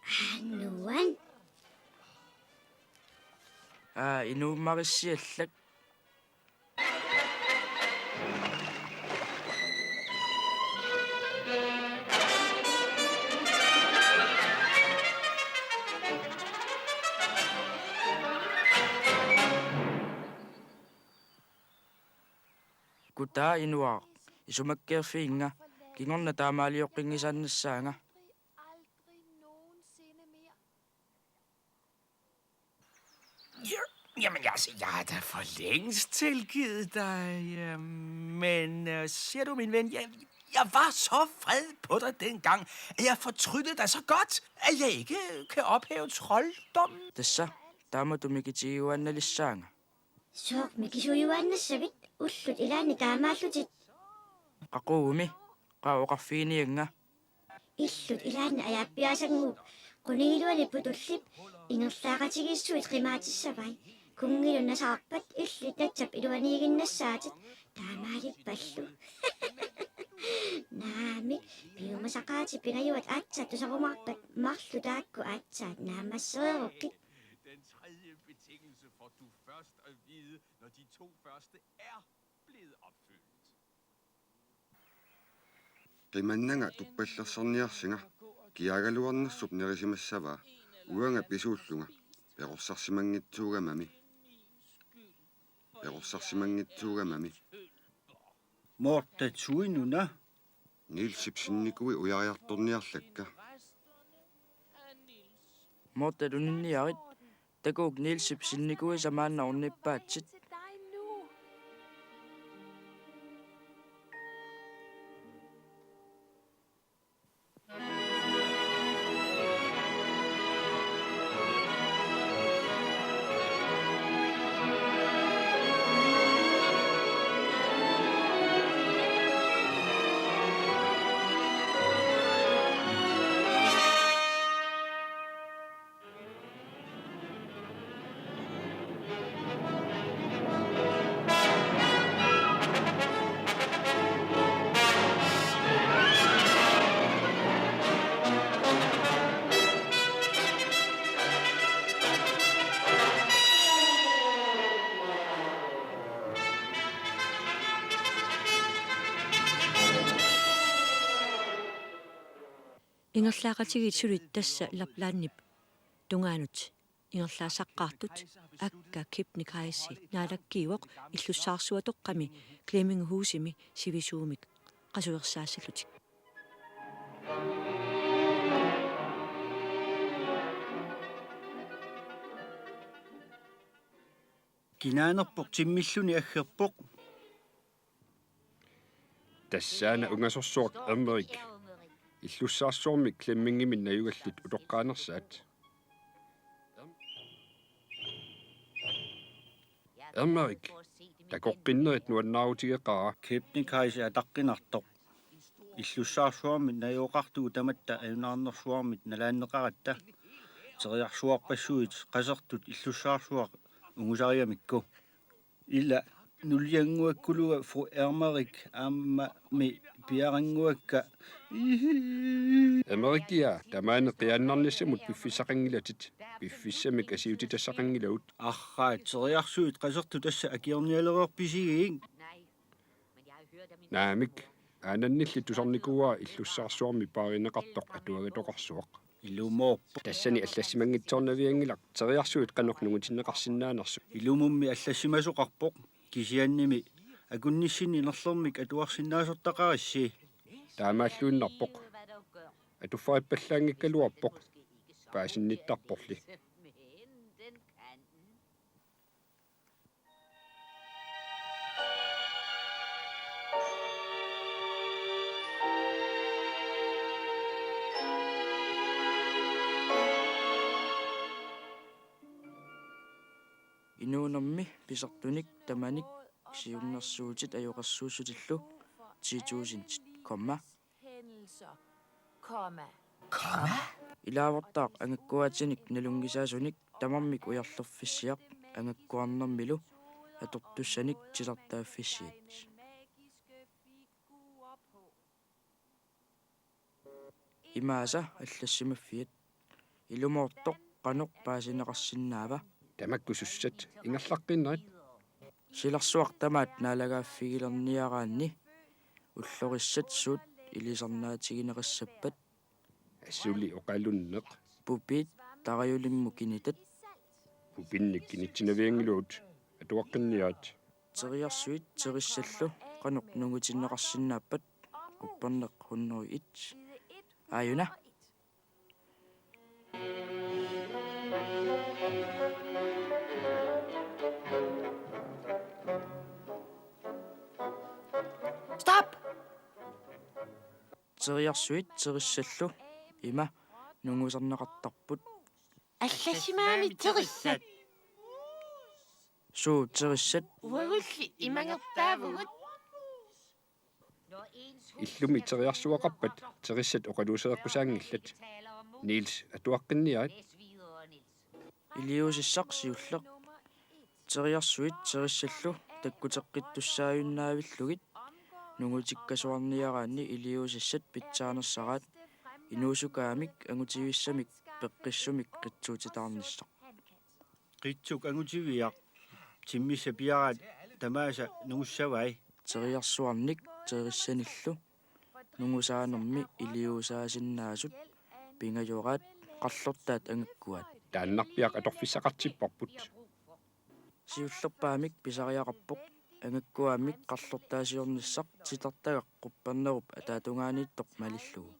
Aa, nuan. Aa, inuummarissiallak. Kutaa inuaq, isumakkeerfiginnga, kingorna taamaalioqqinngisaannassaanga. Ja, jamen, altså, jeg har da for længst tilgivet dig, øh, men øh, ser du, min ven, jeg, jeg var så vred på dig dengang, at jeg fortrydte dig så godt, at jeg ikke kan ophæve trolddommen. Tassa, taamatut mikitigiuaannalissaanga. Sooq mikisuujuaannassavit, ullut ilaanni taamaallutit? Qaquguumi, qaa oqarfiginiannga. Illut ilaanni ajaappiaasannguup qunigiluani putullip ingerlaaqatigiissuit qimaatissavai. Kunngillu nasaarpat illit natsap iluaniiginnassaatit, taamaalippallu. Naamik, piumasaqaatit pingajuat aatsaat tusarumaarpat, marluk taakku aatsaat naammassereerukkit. Den tredje betingelse får du først at vide, når de to første er blevet opfyldt. Qimannanga tuppallersarniarsinga, kiaagaluarnersup nerisimassavaa, uanga pisuullunga, perorsarsimanngitsuugamami. Perorsarsimanngitsuugamami. Morta tuinuna. Nielsip sinnikui ujariartorniarlakka. Morta tuninniarit, takuuk Nielsip sinnikuisa maanna ornippaatsit. Ingerlaaqatigiit sulit tassa Laplandip tungaanut ingerlaassaqqaartut, akka Kebnekaise naalakkiivoq illussaarsuatoqqami Klemenghusimi sivisuumik qasuersaassallutik. Kinaanerpoq timmilluni aggerpoq. Tassaana ungasorsuaq Ermerik illussaarsuarmik Klemmingimit najugallit utoqqaanersaat. Ermerik, takoqqinnerit nuannaarutigeqaara. Kebnekaise ataqqinartoq. Illussaarsuarmit najugaqartugut tamatta ajunaarnersuarmit nalaanneqaratta. Teriarsuarpassuit qasertut illussaarsuaq ungusarigamikku. Ila nuliannguakkuluga fru Ermerik aammami piarannguakka. Ermerikia, tamaani qiaannarnissamut piffissaqanngilatit. Piffissamik asiutitassaqanngilagut. Arraa, teriarsuit qasertut tassa akiornialereerpisigik? Naamik, aanannilli tusarnikuuara illussaarsuarmi paarineqartoq atuagitoqarsuaq. Ilumoorpoq. Tassani allassimanngitsoornavianngilaq teriarsuit qanoq nungutinneqarsinnaanersut. Ilumummi allassimasoqarpoq, kisiannimi akunnissinni nerlermik atuarsinnaasortaqarissi. Taamaalluinnarpoq. Atuffarippallaanngikkaluarpoq. Paasinnittarporli. Inuunermi pisartunik tamanik siunnersuutit ajoqersuussutillu ti tusindit, komma, hændelser, komma. Ilaavortaaq angakkuaatinik nalunngisaasunik tamarmik ujarlerfissiaq angakkuarnermilu atortussanik titartaaffissiat. Imaasa allassimaffiat. Ilumoortoq qanoq paasineqarsinnaava? Tamakku sussat ingerlaqqinnerit. Silarsuaq tamaat naalagaaffigilerniaraanni ullorissat suut ilisarnaatigineqassappat? Assuli oqalunneq. Pupiit tarajulimmut kinitat. Pupinnik kinitsinavianngilagut, atuaqqinniarit. Teriarsuit terissallu qanoq nungutinneqarsinnaappat? Qupperneq hundrede et. Aajuna. Stop! Teriarsuit terissallu ima nungusarneqartarput. Allassimaami terissat. Suu terissat? Uagulli imangertaavugut. Illumi teriarsuaqarpat terissat oqaluusereqqusaanngillat. Niels, atuaqqinniarit. Iliuusissaq siulleq. Teriarsuit terissallu takkuteqqittussaajunnaavillugit nungutikkasuarniaraanni iliuusissat pitsaanersaraat inuusukaamik angutivissamik peqqissumik qitsuutitaarnissaq. Qitsuk angutiviaq timmissat piaraat tamaasa nungussavai. Teriarsuarnik terissanillu nungusaanermi iliuusaasinnaasut pingajoraat qarlortaat angakkuaat. Taannarpiaq atorfissaqartipparput. Siullerpaamik pisariaqarpoq angakkuaammik qarlortaasiornissaq titartagaq quppernerup ataatungaaniittoq malillugu.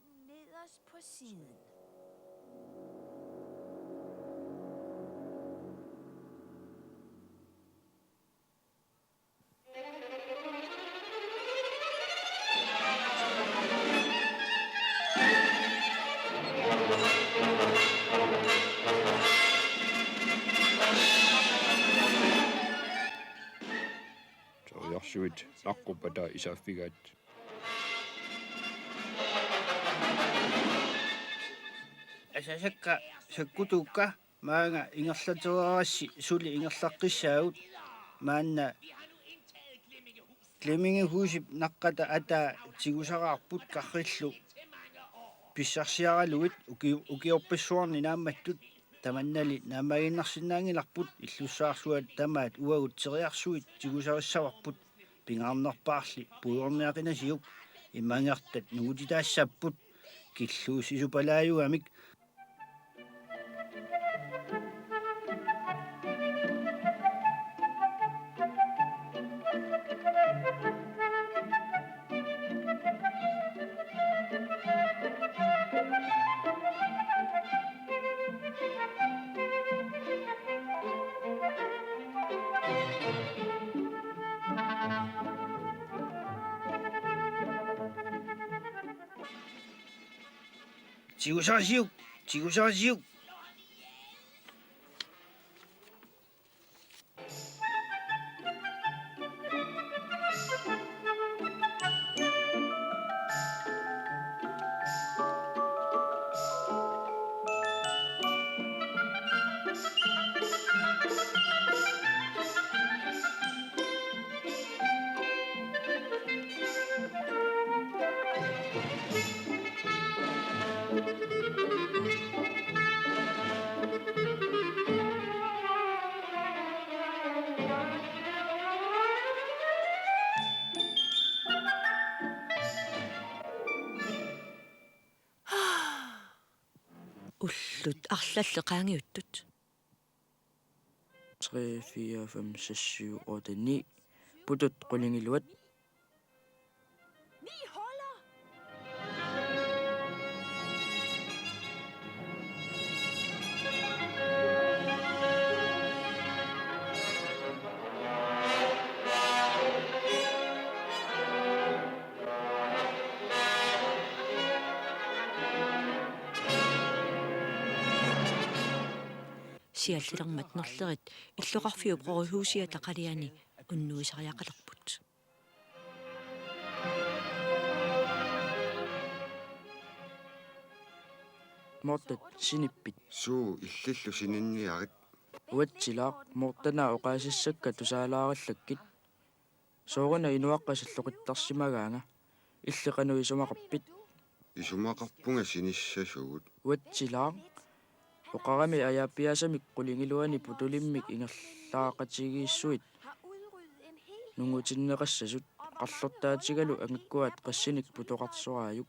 Teriarsuit naqquppataa isaaffigaat. Asasakka sakkutuukka maanga ingerlatereerassi suli ingerlaqqissaagut. Maanna Flemmingehusip naqqata ataa tigusaraarput karrillu pissarsiaralugit uki-, ukiorpassuarni naammattut. Tamannali naammagiinnarsinnaanngilarput illussaarsuat tamaat uagut teriarsuit tigusarissavarput. Pingaarnerpaarli puigorniaqinasiuk imangertat nungutitaassaapput killuussisupalaajugamik. Tigusarisiuk, tigusarisiuk. Ullut arlallit qaangiuttut. Tre, fire, fem, seks, syv, otte, ni. Putut qulingiluat. Siallilermat nerlerit illoqarfiup rådhusiata qaliani unnuisariaqalerput. Morten, sinippit? Suu, illillu sininniarit. Uatsilaaq, Morten, oqaasissakka tusaalaarallakkit. Sooruna inuaqqat illoqittarsimagaanga. Illit qanoq isumaqarpit? Isumaqarpunga sinissasugut. Uatsilaaq, oqarami ajaappiaasamik qulingiluani putulimmik ingerlaaqatigiissuit nungutinneqassasut, qarlortaatigalu angakkuaat qassinik putoqarsoraajuk.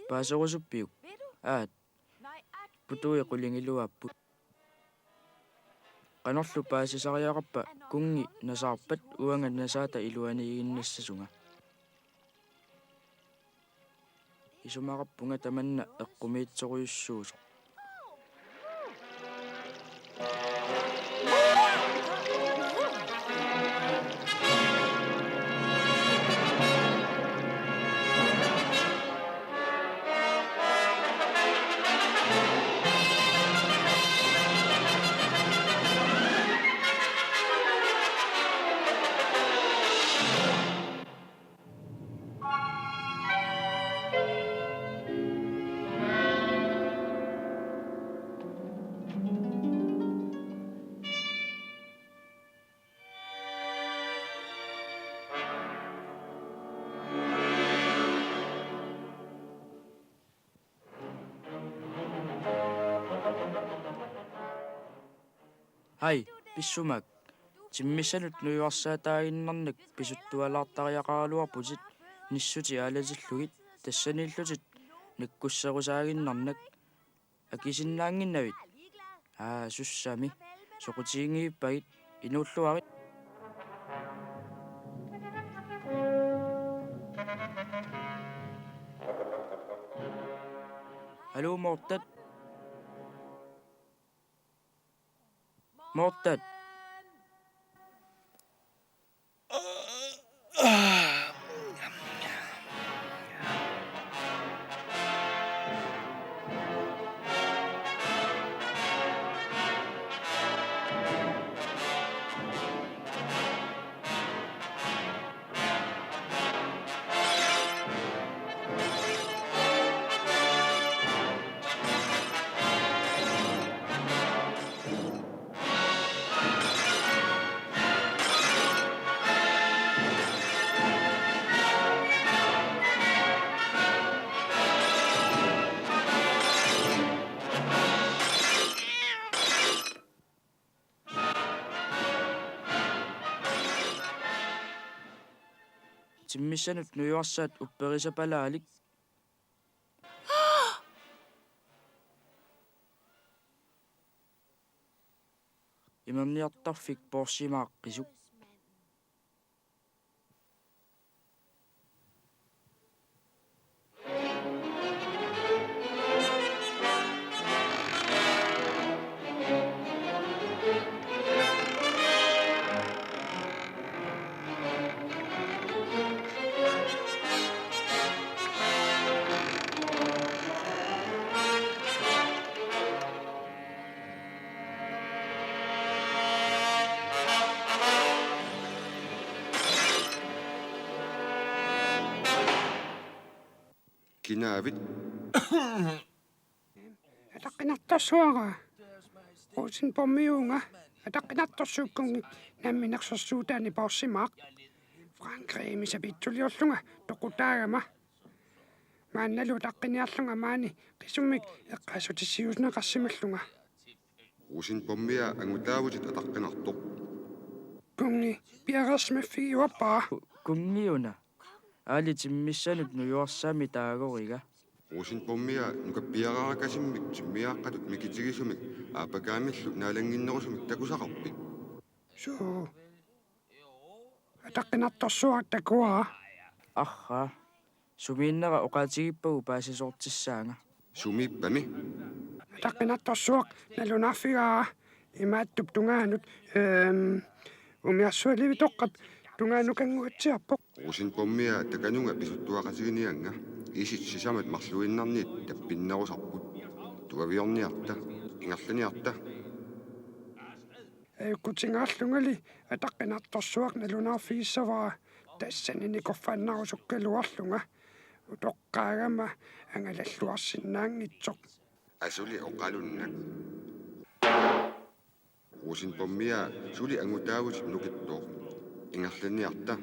Paaserusuppiuk? Aat. Putui qulingiluaapput. Qanorlu paasisariaqarpa kunngi nasaarpat uanga nasaata iluaniiginnassasunga? Isumaqarpunga tamanna eqqumiitsorujussuusoq. Haj, pissumaak. Timmissanut nujuarsaataaginnarnak pisuttualaartariaqaraluarputit, nissutit aalatillugit, tassaniillutit nakkusserusaaginnarnak. Akisinnaannginnavit? Aa, sussami. Soqutiginngivippagit, inuulluarit. Hallo, Morten. Morten. Timmissanut nujuarsaat upperisapalaalik. Imerniartarfik poorsimaaq qisuk. Kinaavit? Ataqqinartorsuara. Rosenborgiuunga. Ataqqinartorsuup kunngi namminersorsuutaani poorsimaaq. Frankrigimi sapiitsuliorlunga toqutaagama. Maannalu ataqqiniarlunga maani qisummik eqqaassutissiuunneqarsimallunga. Rosenborgia angutaavutit ataqqinartoq. Kunngi piareersimaffigiuarpara. Ku-, kunngiuna. Aali timmissanut nujuarsaammi taagoriga. Rosenborgia nukappiaraakasimmik timmiaaqqatut mikitigisumik aappakaamillu naalannginnerusumik takusaqarpit? Suu. Ataqqinartorsuaq takuara. Arraa. Sumiinnera oqaatigippagu paasisoortissaanga. Sumiippami? Ataqqinartorsuaq nalunaarfigaara. Imaattup tungaanut, ehm, umiarsualivitoqqap tungaanukannguatsiarpoq. Rosenborgia takanunga pisuttuaqatiginiannga. Isit sisamat marluinnarniit tappinnerusarput. Tuaviorniarta. Ingerlaniarta. Ajukkutigaarlungali ataqqinartorsuaq nalunaarfigissavara, tassani nikorfaannarusukkaluarlunga utoqqaagama angalalluarsinnaanngitsoq. Asuli oqalunnak. Rosenborgia suli angutaavutit nukittooq. Ingerlaniarta.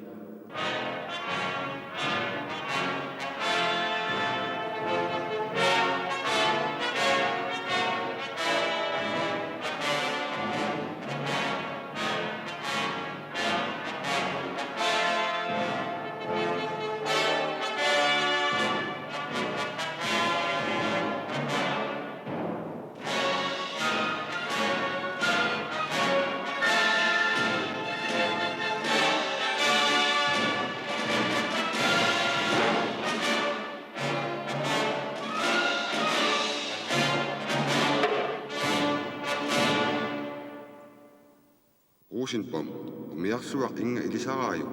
Rosenborg, umiarsuaq innga ilisaraajuk,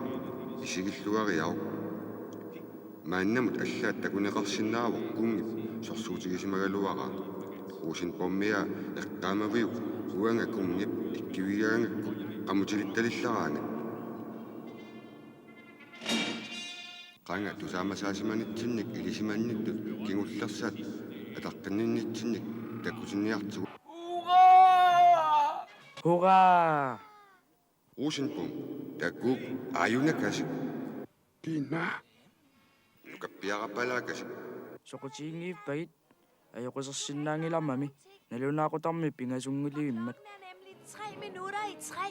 isigilluariaruk. Maannamut allaat takuneqarsinnaavoq kunngip sorsuutigisimagaluaraa. Rosenborgimia eqqaamaviuk uanga kunngip ikkivigigaangakku qamutilittalillaraangat. Qanga tusaamasaasimanitsinnik ilisimannittut kingullersaat ataqqinninnitsinnik takutinniartigu. Hurraa! Rosenborg, takuuk, aajuna kasik. Kiina. Nukappiarapalaa kasik. Soqutiginngivippagit? Ajoqusersinnaanngilarmami, nalunaaqutarmi pingasunngilivimmat. Tre minutter i tre.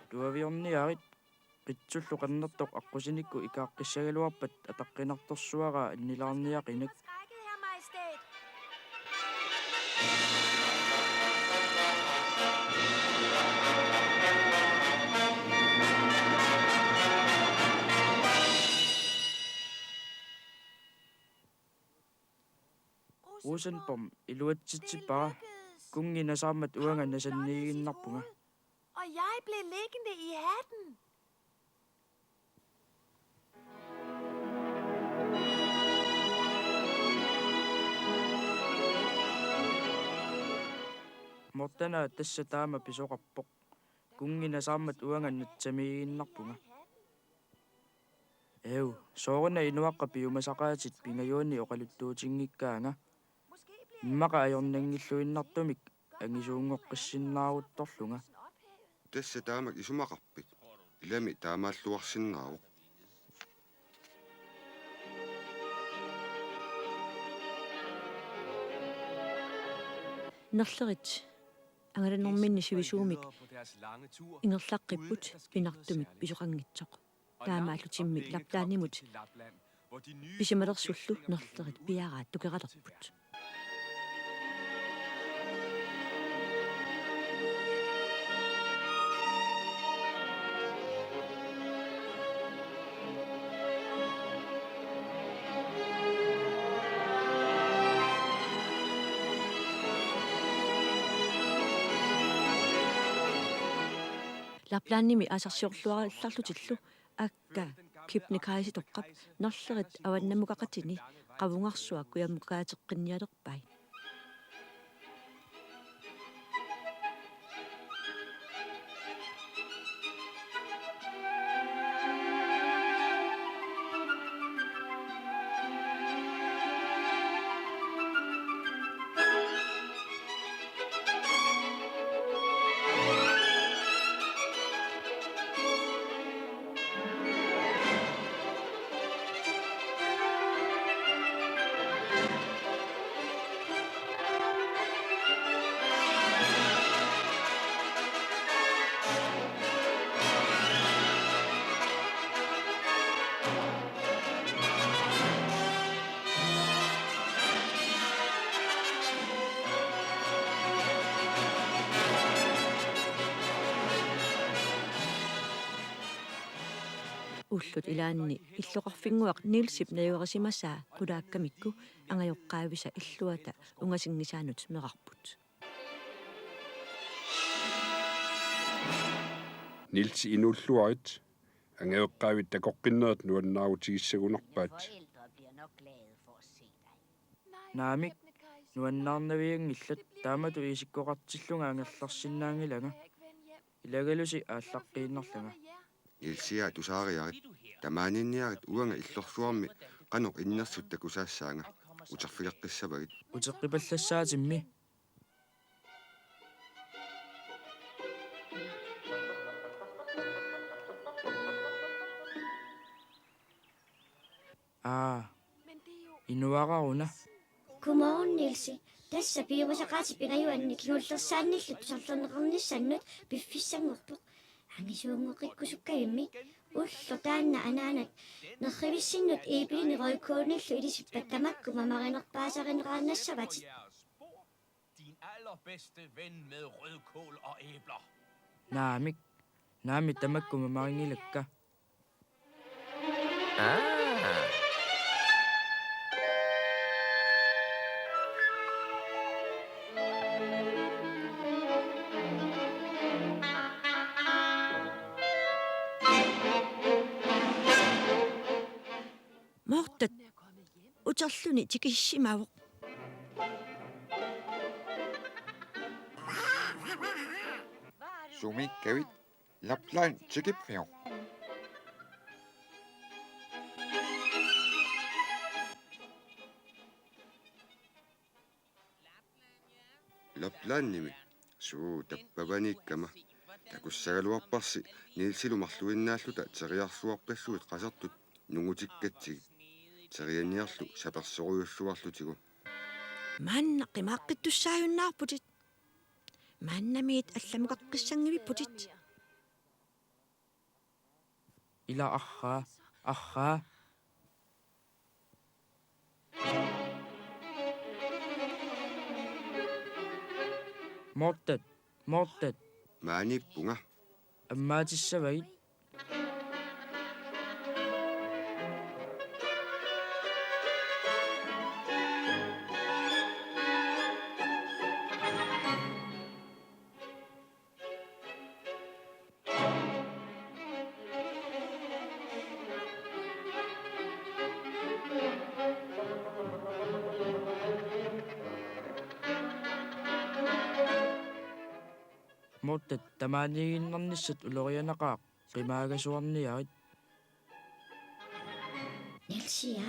Tuaviorniarit, qitsullu qernertoq aqqusinikkut ikaaqqissagaluarpat ataqqinartorsuaraa annilaarniaqinak. Rosenborg, iluatsitsippara. Kunngi nasaammat uanga nasanniiginnarpunga. Og jeg blev liggende i hatten. Mortana tassa taama pisoqarpoq. Kunngi nasaammat uanga natsamiiginnarpunga. Eu, sooruna inuaqqat piumasaqaatit pingajuanni oqaluttuutinngikkaanga. Immaqa ajornanngilluinnartumik angisuunngoqqissinnaaruttorlunga. Tassa taamak isumaqarpit? Ilami taamaalluarsinnaavoq. Nerlerit angalanerminni sivisuumik ingerlaqqipput pinartumik pisoqanngitsoq. Taamaallutimmi Laplandimut pisimalerssullu nerlerit piaraa tukeralerput. Laplandimi aasarsiorluarallarlutillu aakka Kebnekaisetoqqap nerlerit avannamukaqatini qavungarsuaq kujammukaateqqinnialerpai. Ullut ilaanni illoqarfinnguaq Nielsip najorisimasaa qulaakkamikku angajoqqaavisa illuata ungasinngisaanut meerarput. Niels, inuulluarit, angajoqqaavit takoqqinnerit nuannaarutigissagunarpaat. Naamik, nuannaarnavianngillat, taamatut isikkoqartillunga angerlarsinnaanngilanga. Ilagalusi aallaqqiinnarlanga. Nielsia tusaariarit, tamaaniinniarit uanga illorsuarmi qanoq innersut takusaassaanga, uterfigeqqissavagit. Uteqqipallassaatsimmi. Aa, inuararuna. Godmorgen, Nielsi. Tassa piumasaqaatit pingajuanni kingullersaannillu tusarlerneqarnissannut piffissanngorpoq. Angisuunngoqqikkusukkavimmi. Ulloq taanna anaanat nerrivissinnut Ibelinik rødkålillu ilisippat tamakku mamarinerpaasarineqarnassavatit. Din allerbedste ven med rødkål og æbler. Naamik, Naamik, tamakku mamarinngilakka. Mortat uterluni tikissimavoq. Sumiikkavit? Lapland tikippiuk? Laplandimi? Suu, tappavaniikkama. Takussagaluarparsi Nielsilu marluinnaalluta teriarluarpassuit qasertut nungutikkatsigit. Terianiarlu sapersorujussuarlutigu. Maanna qimaaqqittussaajunnaarputit. Maannamiit allamukaqqissanngivipputit. Ila arraa, arraa. Mortat, Mortat. Maaniippunga. Ammaatissavagit. Mortat, tamaaniiginnarnissat ulorianaqaaq, qimaagasuarniarit. Nielsia,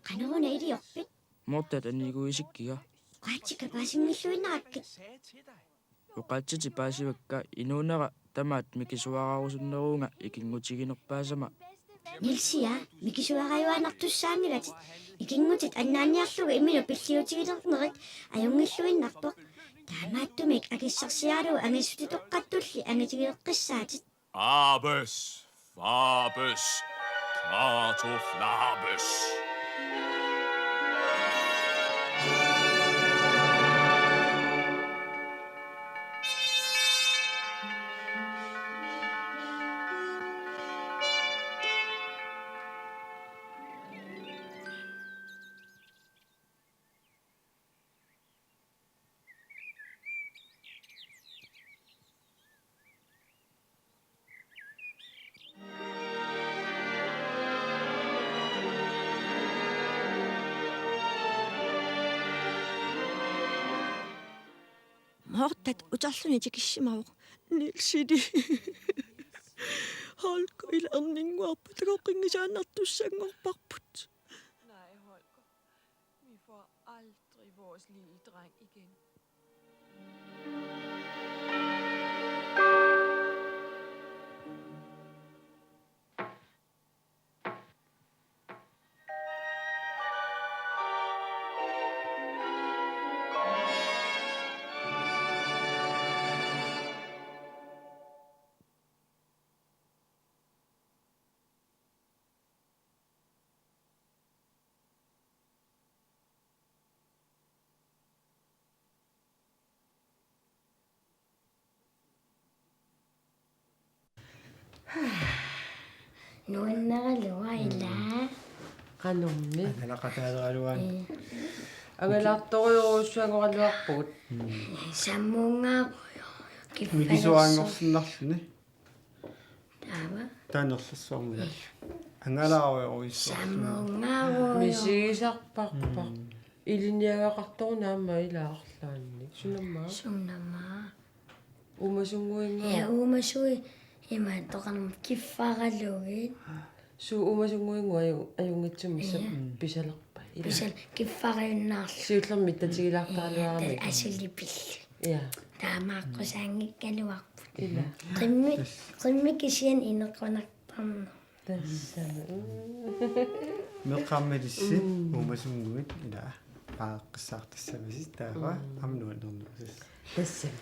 qanoruna iliorpit? Mortat, aniguisikkiga. Oqaatsit paasinngilluinnarakkit. Oqaatsit paasivakka, inuunera tamaat mikisuaraarusunneruunga ikinngutiginerpaasama. Nielsia, mikisuarajuaannartussaanngilatit. Ikinngutit annaanniarlugit imminut pilliutigilernerit ajunngilluinnarpoq. Taamaattumik akissarsiaralugu angissutitoqqattulli angitigileqqissaatit. Abes, Fabes, Kartoflabes. Mortat uterluni tikissimavoq. Nielsili. Holger, ila erninnguarput, takoqqinngitsaannartussanngorparput. Nej, Holger. Vi får aldrig vores lille dreng igen. Nuannaraluaq ila. Qanormi? Angalaqataaleraluaani. Ee. Angalaartorujussuanngoraluarpugut. Sammunngaavoq. Mikisuaranngorsinnarluni. Taava. Taanna nerlersuarmut. Ee. Angalaarujorujussuu. Sammunngaavoq. Misigisarparpaq. Mm. Ilinniagaqartoruna aamma ila arlaannik. Sunamma? Sunamma? Uumasunnguinnguit? Ja, uumasui ima toqanam kiffaralugit. Suu, uumasunnguinnguit aju-, ajunngitsumik sa-, mm, pisalerpat. Ila. Pisal-, kiffarajunnaarlu. Siullermik tatigilaartaraluaramik. Ja, ta-, asilipillu. Ja. Taamaaqqusaanngikkaluarput. Ila. Qimmi-, qimmi kisianni inequnartarneq. Tassami. Meeqqammilissi, mm, uumasunnguit ila paaqqissaartassavasi taava, mm, aamma nuannernerussi. Tassami.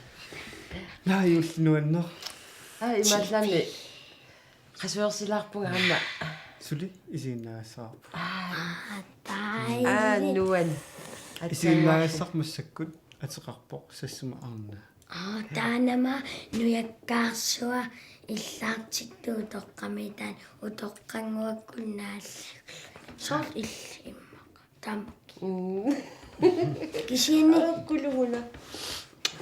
Naa, juulli nuanneq. Aa, imaallaanni qasuersilaarpunga aamma. Suli isiginnaagassaraarpunga. Aa. Aa, tai. Aa, nuan. Isiginnaagassaq massakkut ateqarpoq Sassuma Arna. Aa, taanama nujakkaarsuaq illaartittut utoqqami taanna utoqqannguakkunnaallugit. Soorlu illit immaqa. Tamakku. Mm. Kisianni Aa, kuluguna.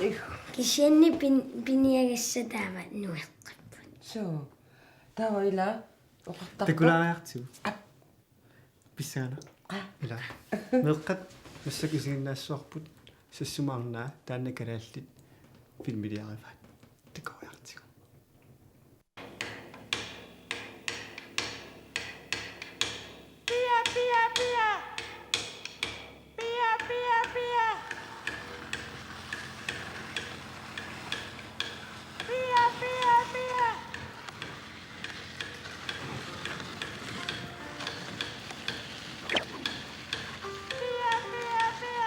Ih. Kisianni pin-, piniagassat taava nueqqipput. Suu. Taava ila oqartarpa? Takulaariartigu. Ap. Pissanganaq. Aa. Ila. Meeqqat massakkut isiginnaassavarput Sassuma Arnaa taanna kalaallit filmiliaraat. Takulaariartigu. Pia, pia, pia. Pia, pia, pia. Pia, pia, pia. Pia, pia, pia.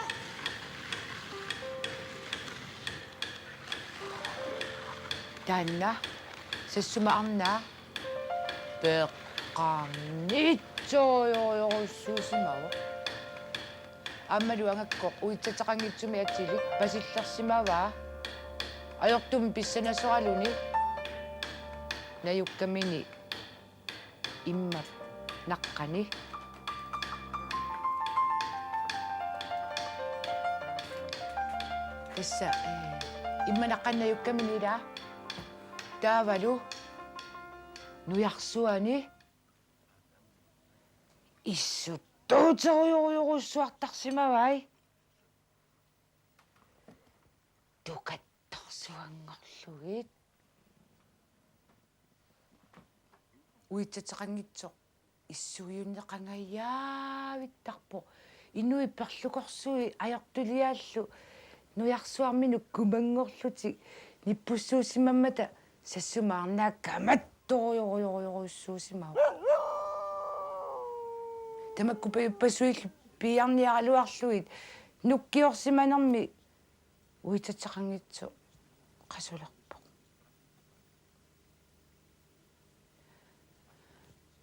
Taanna Sassuma Arnaa peqqarnitsorujorujorujussuusimavoq. Aammalu angakkoq uitsateqanngitsumik atilik pasillersimavaa. Ajortumik pissanasoraluni najukkamini immap naqqani. Tassa, eh, immap naqqani najukkamini ila. Taavalu nujarsuani issuttuuterujorujorujussuartarsimavai. Tukattorsuanngorlugit. Uitsateqanngitsoq issuiunneqangajaavittarpoq. Inuit perlukorsui ajortuliaallu nujarsuarminut kumanngorlutik nippussuusimammata Sassuma Arnaa kamattorujorujorujorujussuusimavoq. Tamakku pajuppassuillu piiarniaraluarlugit nukkiorsimanermi uitsateqanngitsoq qasulerpoq.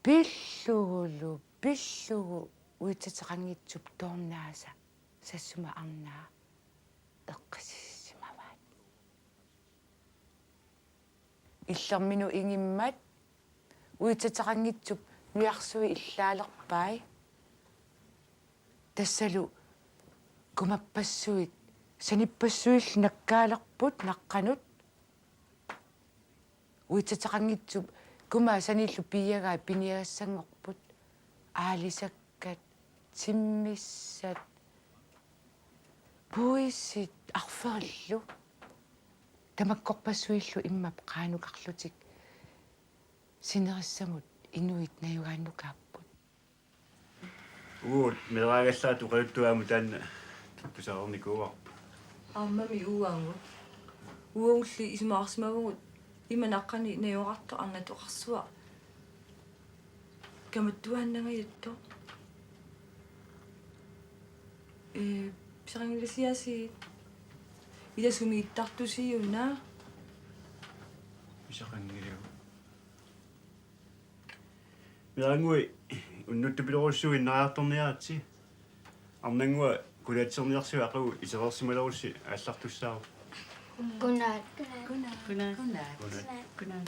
Pillugulu, pillugu uitsateqanngitsup toornaasa Sassuma Arnaa eqqississimavaat. Illerminut ingimmat uitsateqanngitsup nujarsui illaalerpai. Tassalu kumappassuit sanippassuillu nakkaalerput naqqanut. Uitsateqanngitsup kumaa sanillu piiagai piniagassanngorput. Aalisakkat, timmissat, puisit arferillu. Tamakkorpassuillu immap qaanukarlutik sinerissamut inuit najugaannukaapput. Uagut meeraagallaat oqaluttuaamut taanna tusarnikuuarput. Aammami uagut. Uagulli isumaqarsimavugut immap naqqani najugaqartoq arnatoqarsuaq kamattuaannangajattoq. Ee, pisaqanngilasiaasiit. Ila sumiittartusiuna. Pisaqanngilaq. Meerannguit unnuttupilorujussuit innariartorniaritsi. Arnannguaq kunaatserniarsiuk aqagu isereersimalerussi aallartussaavoq. Godnat. Godnat. Godnat. Godnat. Godnat.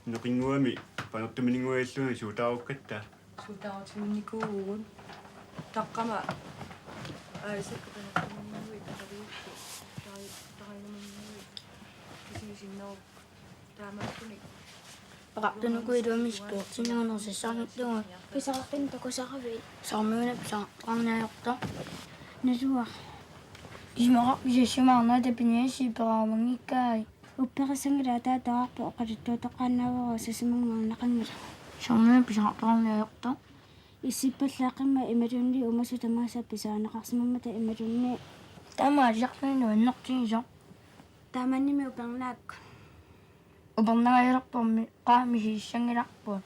Neqinnguami panertuminnguailluni suutaarukkatta. Suutaarutinnikuuvugut. Taqqama aalisakkat panertuminnguit taqaluukku. Taqai-, taqainaminnguit. Kisiisinnaarukkit. Taamaattunik. Oqartunuku iluamik sportimiunerussassarnittugut. Pisaqartuni takusaraviuk? Soormiuna pisaqartoqarniarta. Nasuaq. Isumaqarpit Sassuma Arnaa tapiniassii peraamanngikkai? Upperissanngilaq, ataataqarpoq oqaluttuatoqaannaavarput Sassumanngorneqanngilaq. Soormiuna pisaqartoqarniarta. Issippallaaqimmat imaluunniit umasut tamaasa pisarineqarsimammata imaluunniit. Taamaaliorluni nuannertigisoq. Taamannimi upernaakkut. Upernangajalerpormi qaami siissanngilarput.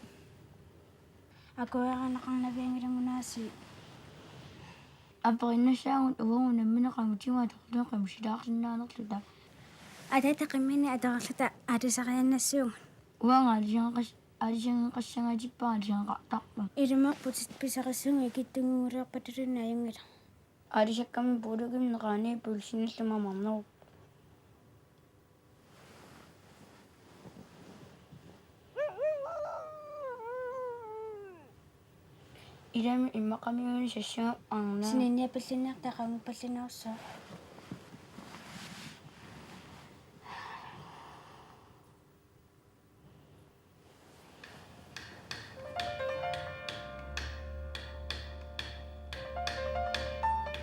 Akuerineqarnavianngilaq unaasiit. Aperinnassaagut uagut nammineq qamutigut atorluta qamisilaarsinnaanerluta. Ataata qimminni atorluta aalisariaannassuugut. Uanga aalisageqas-, aalisageqassangatippara aalisariaqartarpunga. Ilumoorputit pisarissagit ikittunnguuliorpatulunnik ajunngilaq. Aalisakkamik puulukimik neqaani puiulsinillu mamarnerupput. Ilami immaqami uani sassaga arnaa. Sininiapallinniarta qanguppallinniarsa.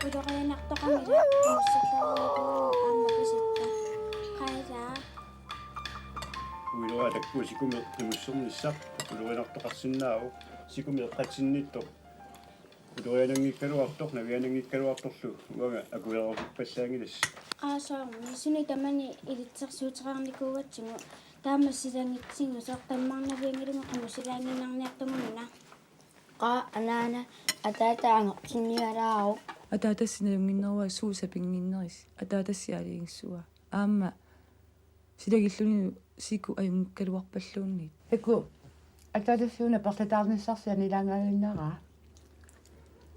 Ulorianartoqanngilaq qimusserluarnikuuvugut aamma pisitta. Qaila. Uiluaa takkua sikumeq qimussernissaq ulorianartoqarsinnaavoq, sikumeq eqqatsinniittoq. Uloriananngikkaluartoq, naviananngikkaluartorlu uanga akuererpippallaanngilassi. Aasoormi suni tamani ilitsersuuteqarnikuugatsigu taama silanngitsugu soorlu tammarnavianngilagut qimussilaanngiinnarniartugut una. Qaa, anaana, ataata angertinnialaaruk. Ataatassi nalunnginnerugaa suut sapinnginnerisi. Ataatassi aalajangissuaa. Aamma silagilluni siku ajunngikkaluarpalluunniit. Taku, ataatasi una perlataarnissarsi anilaangaaginnaraa.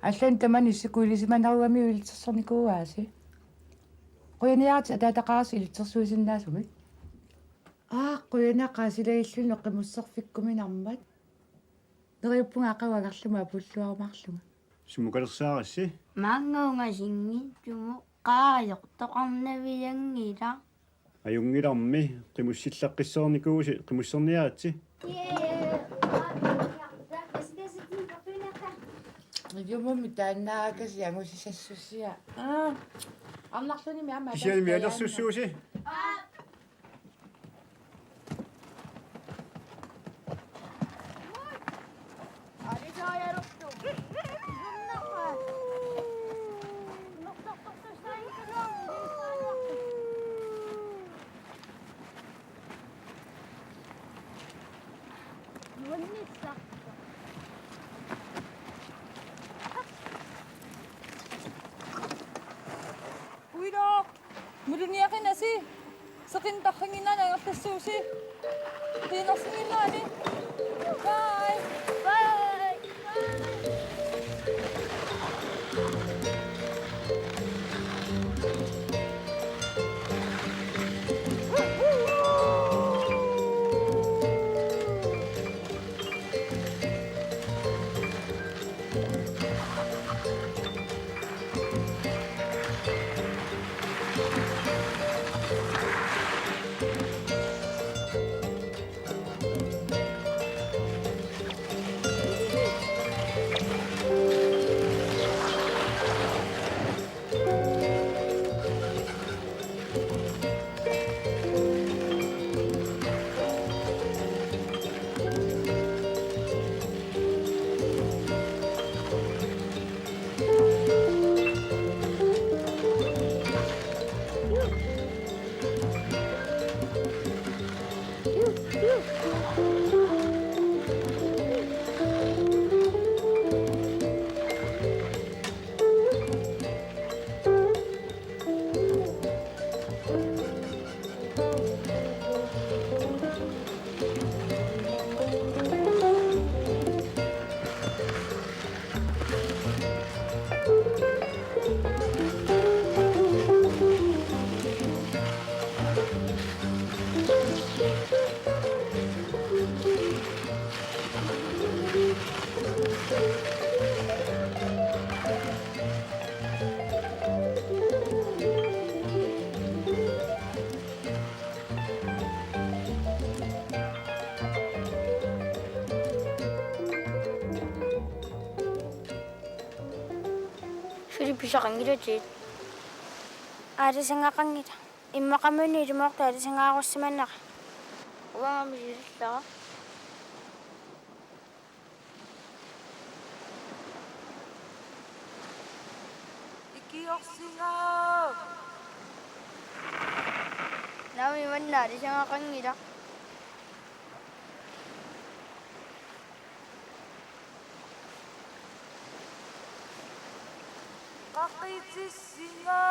Allanik tamani siku ilisimanerugamiuk ilitsersornikuugaasi. Qujaniaritsi ataataqarassi ilitsersuisinnaasumik. Aa, qujanaqaaq, silagilluni qimusserfikkuminarmat. Neriuppunga aqagu angerlamut apuulluarumaarlunga. Sumukalersaarissi? Maanga ungasinngitsumut qaajortoqarnavianngilaq. Ajunngilarmi, qimussillaqqissaarnikuusi, qimusserniaritsi. Jumummi taannaakasi angusisassusia. Aa, arnarlunimi aamma. Kisianni mianersussuusi. Uiloq! Muluniakinasi, seqinnartarfinnginnani angerlassuusi. Qiinnarsinnginnani. Bye. Bye. Suli pisaqanngilatit. Aalisagaqanngilaq. Immaqami una ilumoortoq aalisagaarussimanera. Uangami silillara. Ikiorsinga. Naamik manna aalisagaqanngilaq. Qaqitsissinga.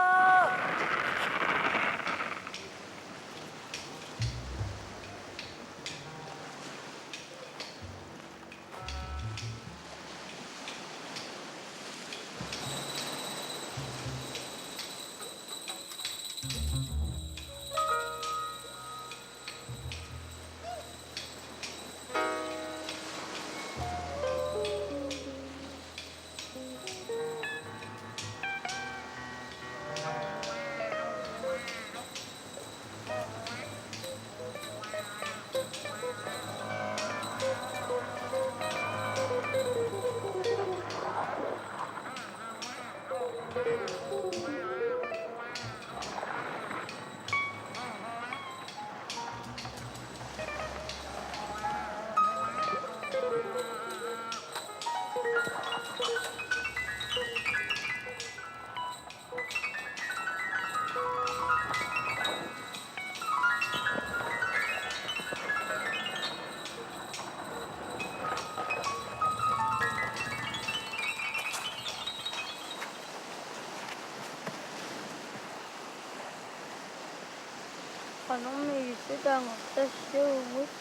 Tassuugut.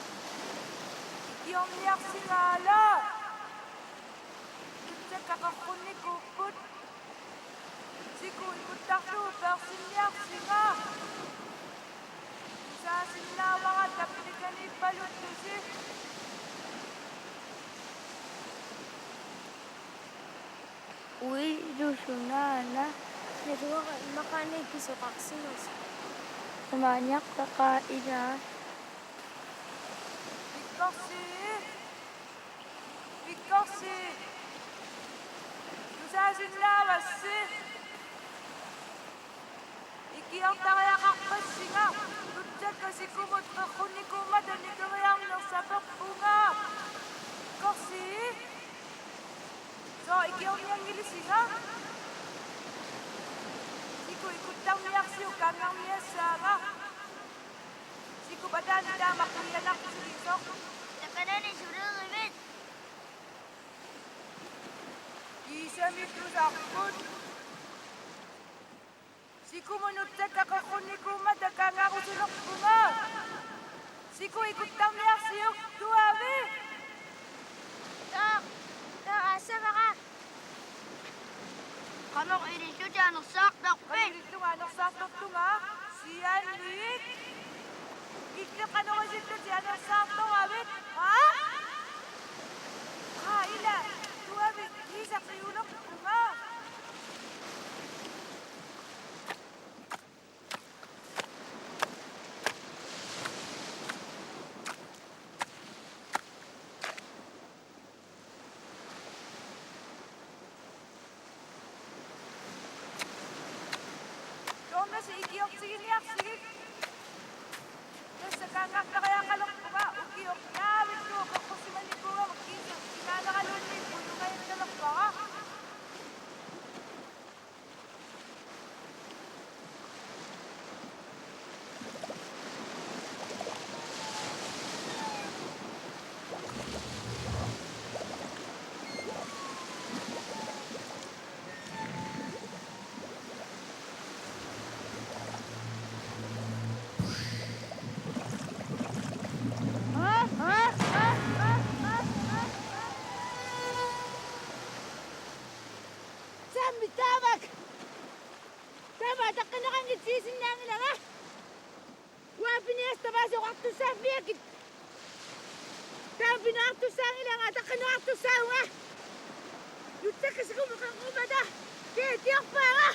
Ikiorniarsingaala. Nutsakka qerrunnikuupput. Siku ikuttarlugu peersinniarsinga. Tusaasinnaavara tappikaniippaluttusi. Uilusunaana. Naluara immaqaani pisoqarsimasoq. Imaaniartaqaa ilaa. Pikkorsi. Pikkorsi. Tusaasinnaavassi. Ikiortariaqarpassinga, nutsakka sikumut qerrunnikuummata nikeriarnersaperpunga. Pikkorsi. Sooq ikiornianngilisinga? Siku ikuttarniarsiuk kaanngarniassaanga. Siku pataani taama qiianartigisoq. Takanani suleerivit. Kiisami tusarput. Sikumut nutsakka qerrunnikuummata kaanngarusulerpunga. Siku ikuttarniarsiuk tuavi. Taa, taa aassavara. Qanoq ilillutit anersaartarpit? Qanoq ilillunga anersaartartunga? Sianik. Illit qanoq isillutit anersaartoravit? Aa? Aa, ila, tuavi, kiisa qiulerpunga. Tuornasi ikiortiginiarsigit. Tassa kaanngartariaqalerpunga ukioq naavittuuq qeqqussimanikuugama kiisa imaaneraluunniit pulungajattalerpara. Sammi taavak! Taava ataqqinneqanngitsigisinnaaginnanga. Uanga piniassat tamaasa oqartussaaffiakka. Taava piniartussaanngilanga, ataqqinneqartussaavunga. Nutsakka sikumut qerrummata. Kee tiorpaanga.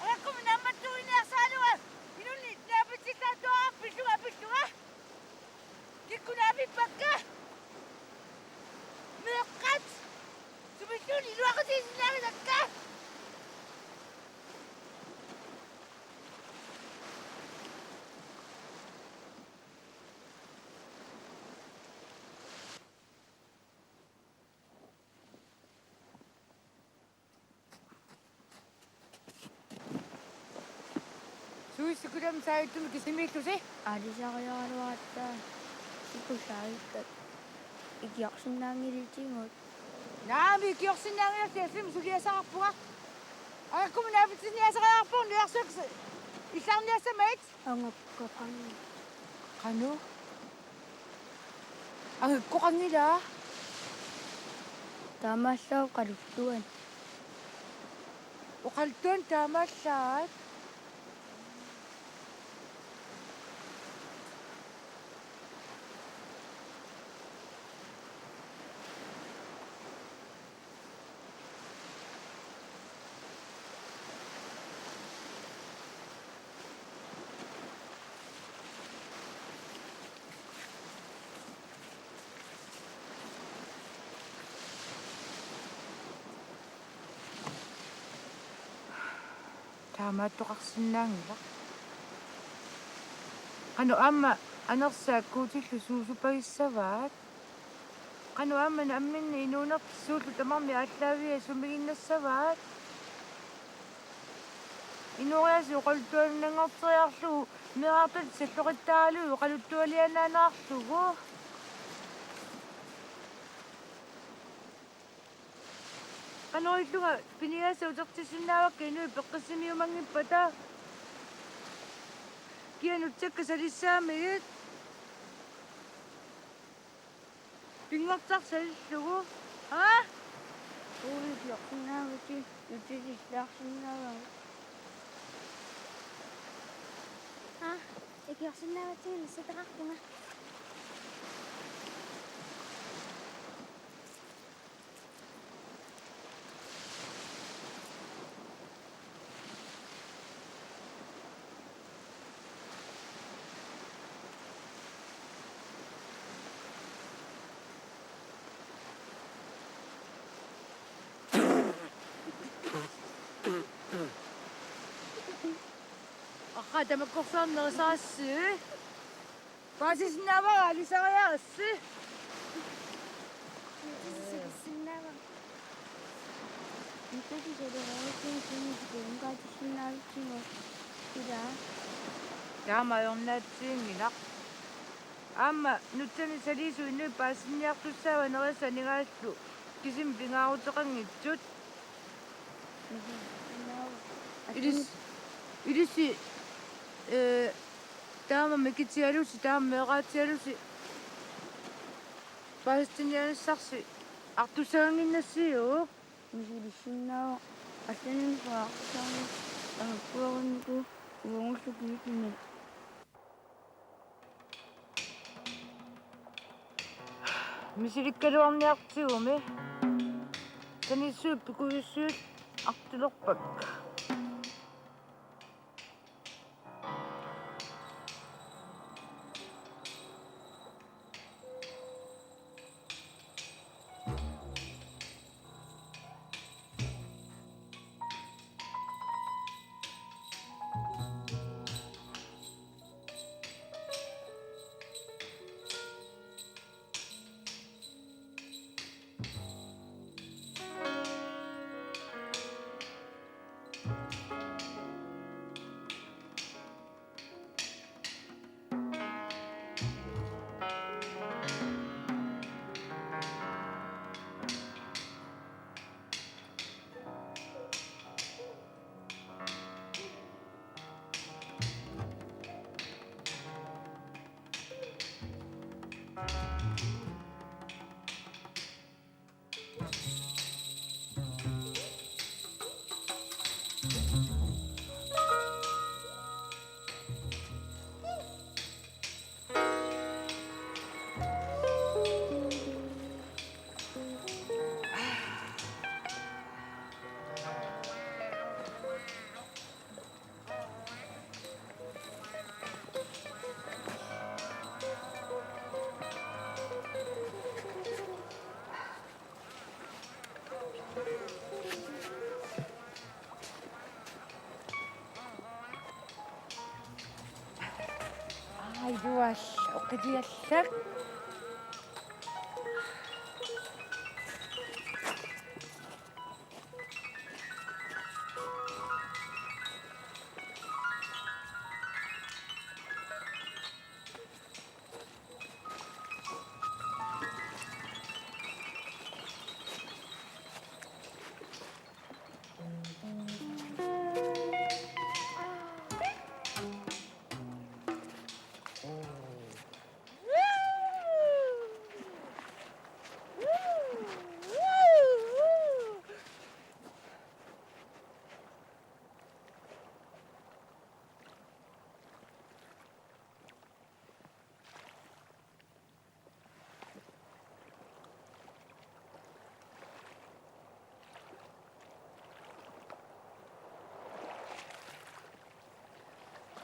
Aarakkumut naammattuiniarsaraluarlunga. Inunnik naapitsillaattooraarpit illuga pillunga. Kikkut naapippakka. Meeqqat. Sumilluunniit iluaqutigisinnaanngilakka. Suut sikulamik saajuttumik kisimiillusi? Aalisariaraluaratta siku saajukkat ikiorsinnaanngilisigut. Naamik, ikiorsinnaanngilasi, assimi suliassaqarpunga. Aarakkumut naapitsiniassariaqarpugut, niarsuak illarniassamagit. Angakkoqanngilaq. Qanoq? Angakkoqanngilaq? Taamaallaat oqaluttuani. Oqaluttuani taamaallaat. Taamaattoqarsinnaanngilaq. Qanoq aamma anersaat Guutillu suusupagissavaat? Qanoq aamma namminneq inuunertik suullu tamarmik aallaaviat sumiginnassavaat? Inooriaasiit oqaluttuaannanngorteriarlugu meerartatit salloqittaaralugu oqaluttualiaannaanerarlugu. Qanoq illunga piniagassat utertissinnaavakka inuit peqqissimiumanngippata? Kia nutsakka salissaamigit? Pinngortitaq salillugu. Aa? Uagut ikiorsinnaavatit, nutsillit illaarsinnaavagut. Aa, ikiorsinnaavatit nassataqarpunga. Aqqa tamakkorsuarnik nerisarassi. Paasisinnaavara alisariarassi. Nutsillit silissinnaavara. Nutsillit saliaruarsimasut kisianni kaatissinnaavitsigit. Ilaa. Taama ajornaatsiginngilaq. Aamma nutsanik saliisup inuit paasitinniartussaavaat nerisassat aningaasallu kisimi pingaaruteqanngitsut. Ilis-, ilissi, ee, taama mikitigalusi, taama meeraatigaalusi paasitinniarnissarsi artussagannginnassiuk? Misilissinnaavoq, assanik paarsaarni angakkuarunniku uagullu kiitinni. Misilikkaluarniartigumi. Tanissuit pikujussuit artulerpakka. Aajual oqiliallak.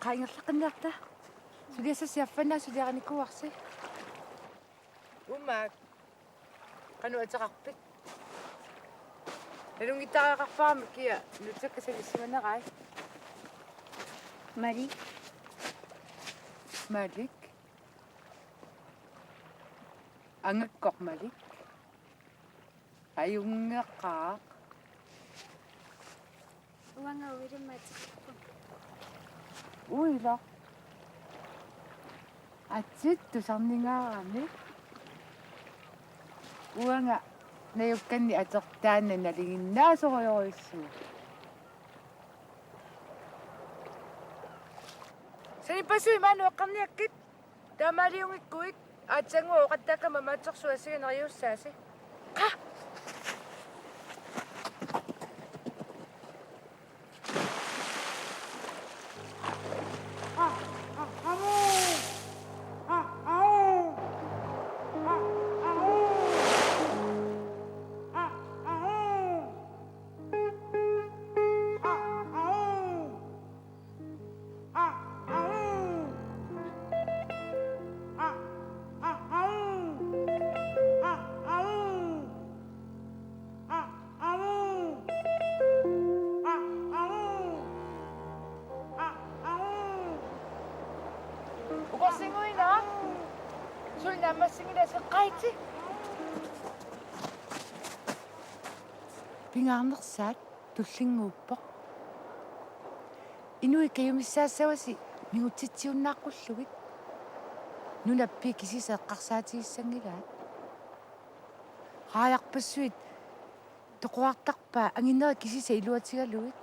Qaangerlaqqinniarta. Suliassasi affanna suliarinikuuarsi. Umaak. Qanoq ateqarpit? Nalunngitariaqarparami kia nutsakka salissimanerai. Malik. Malik. Angakkoq Malik. Ajunngeqaaq. Uanga uilimma ateqarpunga. Uilaq. Atit tusarningaarami. Uanga najukkanni atertaanna nalinginnaasorujorujussuuvoq. Sanippassuit maani eqqarniakkit. Taamaaliunngikkuit. Aatsaannguaq oqattaakkamma maatsorsuaq assigiinngitsuussaasi. Qa! Ukorsinnguina. Suli naammassinngilaat, seqqaitsi. Pingaarnersaat tullinnguuppoq. Inuit kajumissaassavasi mingutsitsiunnaaqqullugit. Nunap pii kisisa eqqarsaatigissanngilaat. Raajarpassuit toqorartarpaat anginerit kisisa iluatigalugit.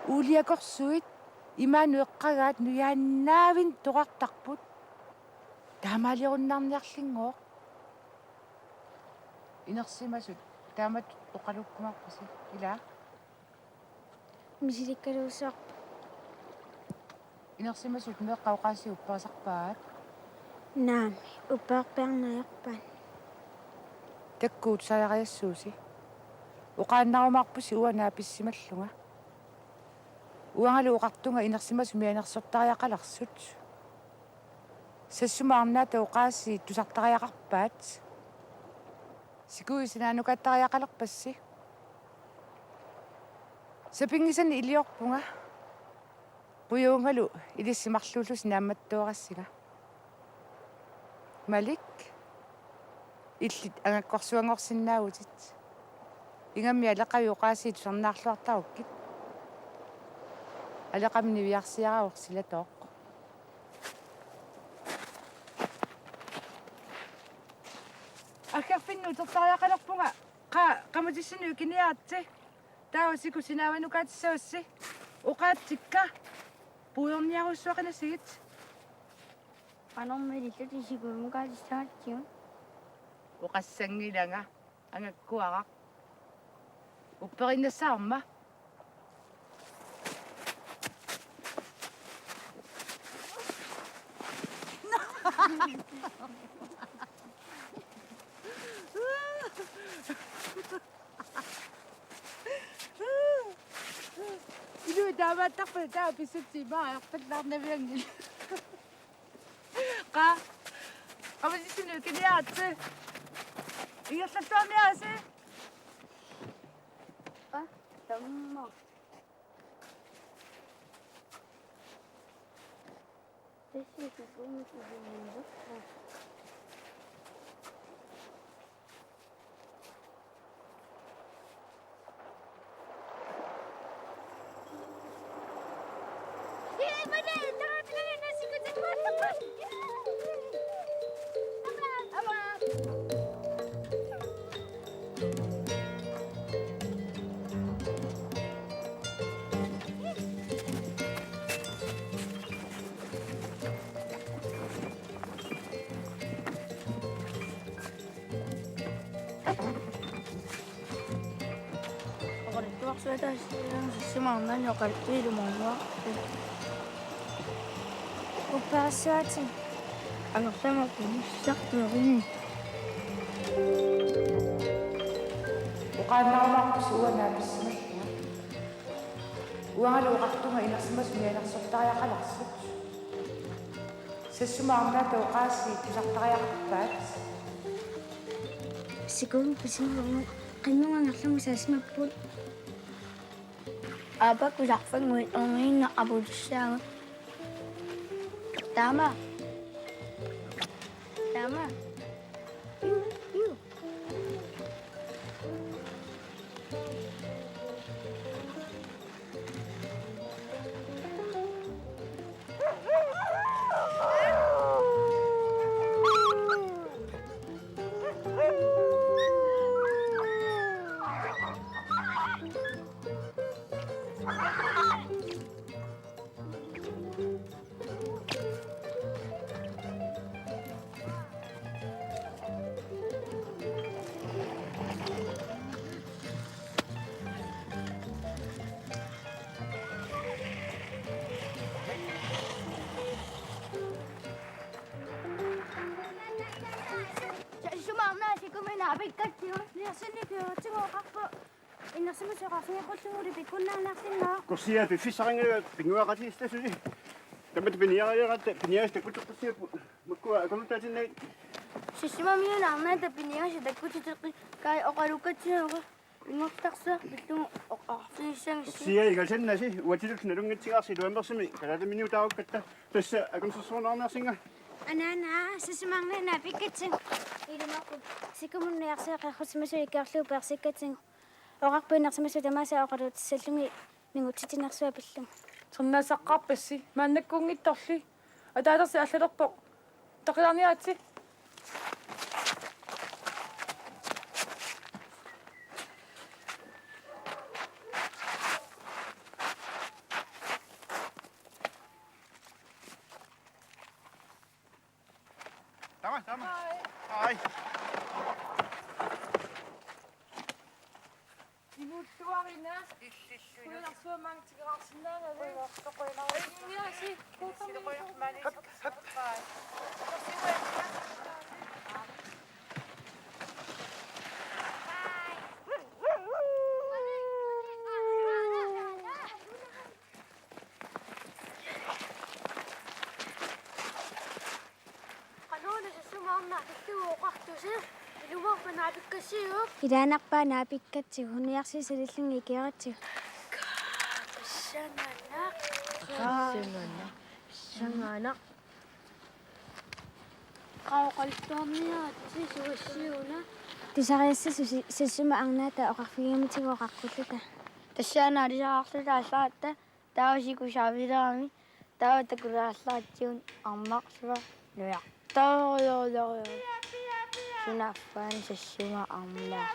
Uuliakorsuit imaanut eqqagaat nujaannaavinnut toqartarput. Taamaalirunnaarniarlinngooq. Inersimasut taamatut oqalukkumaarpasi, ilaa? Misilikkaluussuarput. Inersimasut meeqqat oqaasii upperisarpaat? Naamik, upperisarpiarneq ajorpaat. Takuuk tusariaqassuusi. Oqaannarumaarpusi uanga naapissimallunga. Uangalu oqartunga inersimasut mianersortariaqalersut. Sassuma arnaata oqaasii tusartariaqarpaat. Sikuisa naanukaattariaqalerpassi. Sapinngisannik iliorpunga. Qujavunngalu ilissi marluullusi naammattoorassiga. Malik, illit angakkorsuanngorsinnaavutit. Ingammik aleqavit oqaasii tusarnaarluartarukkit. Aleqamik niviarsiaravoq silatooq. Aggerfinnut utertariaqalerpunga, qa-, qamutissinnut ikiniaritsi. Taava siku sinaavanukaatissavassi. Oqaatsikka. Puigorniarujussuaqinasigit. Qanormi ilillutit sikuimukaatissagatsigut? Oqassanngilanga. Angakkuaraq. Upperinnassavarma. Inuit taamaattarpata taava pissutsit imaarpallaarnavianngillat. Qa. Qamutissinnut ikiniaritsi. Ingerlalluarniarisi. Qa. Tamma. Tassa sikuumik ilinniarpoq. Oqaluttuarsuataasiaangassisimaarnani oqaluttuilumoorluarput. Upperissuaatsi. Angerlamut unissartuarini. Oqaannarumaarpusi uanga naapissimallunga. Uangalu oqartunga inersimasut mianersortariaqalersut. Sassuma arnaata oqaasii tusartariaqarpaat. Sikuumik pisimavugut, qinngunnga angerlarmut saasimapput. Aappakkut sarfannguit orniginnaq aputissaagut. Taama. Taama. Iu, iu. Naapikkatsigu, niarsinniku oqarpoq. Inersimasut oqarsinnaanngikkullugu pikkunnaannarsinnaavoq. Korsiaa piffissaqanngilanga pinnguaqatigiissutasi. Tamatta piniariaratta piniarisi takkuttoqqissiuk makkua akornutaatinnagit. Sissumamiuna arnaata piniarisi takkuttoqqigai oqalukkatsigu. Inngortarsuaq pillugu oqarfigissagissi. Korsiaa igasannasi uatsillu nalunngitsigaarsi iluammersumi kalaatiminik utaarukkatta. Tassa akornusersuarniarsinga. Anaana, sissumamiuna naapikkatsigu. Ilumoorpoq. Sikumut niarsiaq qeqqusimasut ikiorlugu peersikkatsigu. Oqarpoq inersimasut tamaasa oqalutissallugit mingutsitsinersuaq pillugu. Ternaassaqqaarpassi, maannakkuunngitsorli. Ataasersi allalerpoq. Taqilaarniaritsi. Tama, tama. Hej. Inuulluarina. Illillu. Kuilarsuamang tigerarsinnaagavit. Kuilarsu, kuilarsu. Ingiasi, kuutami. Hap, hap. Qanoruna sissumamiuna pillugu oqartusi, ilumoorpat naapikkatsigu. Ilaanarpaa naapikkatsigu, niarsiaq salillunga ikioritsigu. Pissanganaq. Pissanganaq. Pissanganaq. Qaa oqaluttuarniaritsi sugassiuna. Tusariassasut si-, sissuma arnaata oqarfigigamitsigut oqaqqulluta. Tassaana alisaraarluta allatta. Taava sikusaavilerami, taava takulaarlaratsigu arnarlua nujartorujorujorujor. Sunaaffa sissuma arnaa.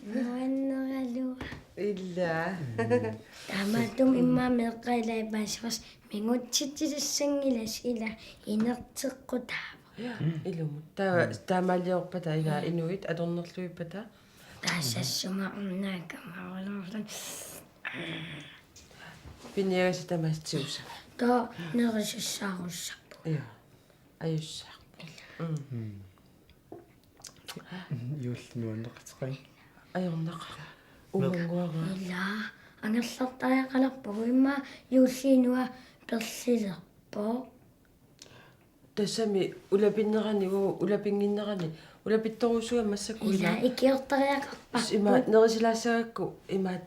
Nuanneraluaq. Ila. Taamaattumik immaqa meeqqat ilaat paasivasi mingutsitsisussanngilasi ila inerteqqutaavoq. Ilumut. Taava taamaaliorpata ila inuit atornerluippata. Taava sissuma arnaa kamarulerluni. Piniagasat tamaasa tigusavat. Taava nerisussaarussapput. Ila. Ajussaaq. Mm. Juulli nuanneqateqanngilaq. Ajornaqaaq. Umanguaraa. Ila, angerlartariaqalerpugut immaqa juulli inua perlilerpoq. Tassami ulapinnerani, uu, ulapinnginnerani, ulapittorujussuugami massakkut ila. Ila, ikiortariaqarparput. Ima nerisilaassagakku, imaat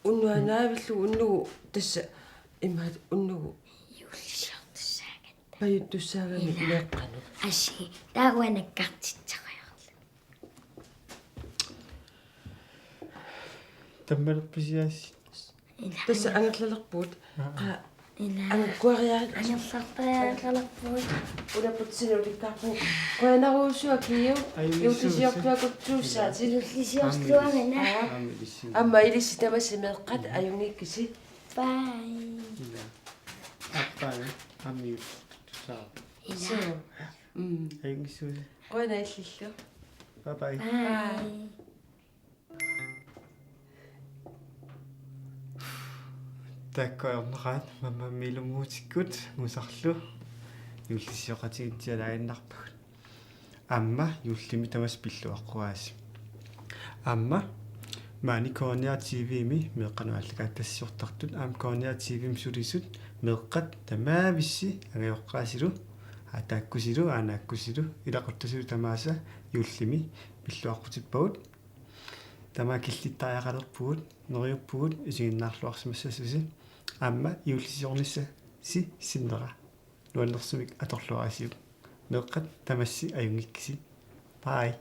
unnuanaavillugu unnugu tassa, imaat unnugu. Juullisiortussaagatta. Pajuttussaagami ila. Meeqqanut. Assi, taava nakkartitseriarlu. Tammalerpisiaassi. Ila. Tassa angerlalerpugut. Aa. Qaa, Anguariarit. Anerlarpariaqalerpugut. Una putsinulikkaarpun. Qujanarsuaq Kiu. Ajunngitsuusi. Juullisiortuakutsuussaatit. Juullisiortuaannaq. Aamma ilissi. Aamma ilissi tamassi meeqqat ajunngikkisi. Bye. Ila. Aappaagu aamma juullisiortussaavat. Ila. Suu. Mm. Ajunngitsuusi. Qujanaq illillu. Bye bye. Bye. Taakku ajornaqaat Mammammi ilumuutikkut Musarlu juullisioqatigiitsialaaginnarpagut. Aamma juullimi tamassi pilluaqquaasi. Aamma maani K N R T V-mi meeqqanut aallakaatitassiortartut aamma K N R T V-mi sulisut meeqqat tamaavissi angajoqqaasilu, aataakkusilu, aanaakkusilu, ilaquttasilu tamaasa juullimi pilluaqqutippagut. Tamaat killittariaqalerpugut, neriuppugut isiginnaarluarsimassasusi. Aamma juullisiornissasi sinnera nuannersumik atorluarisiuk. Meeqqat tamassi ajunngikkisi. Bye.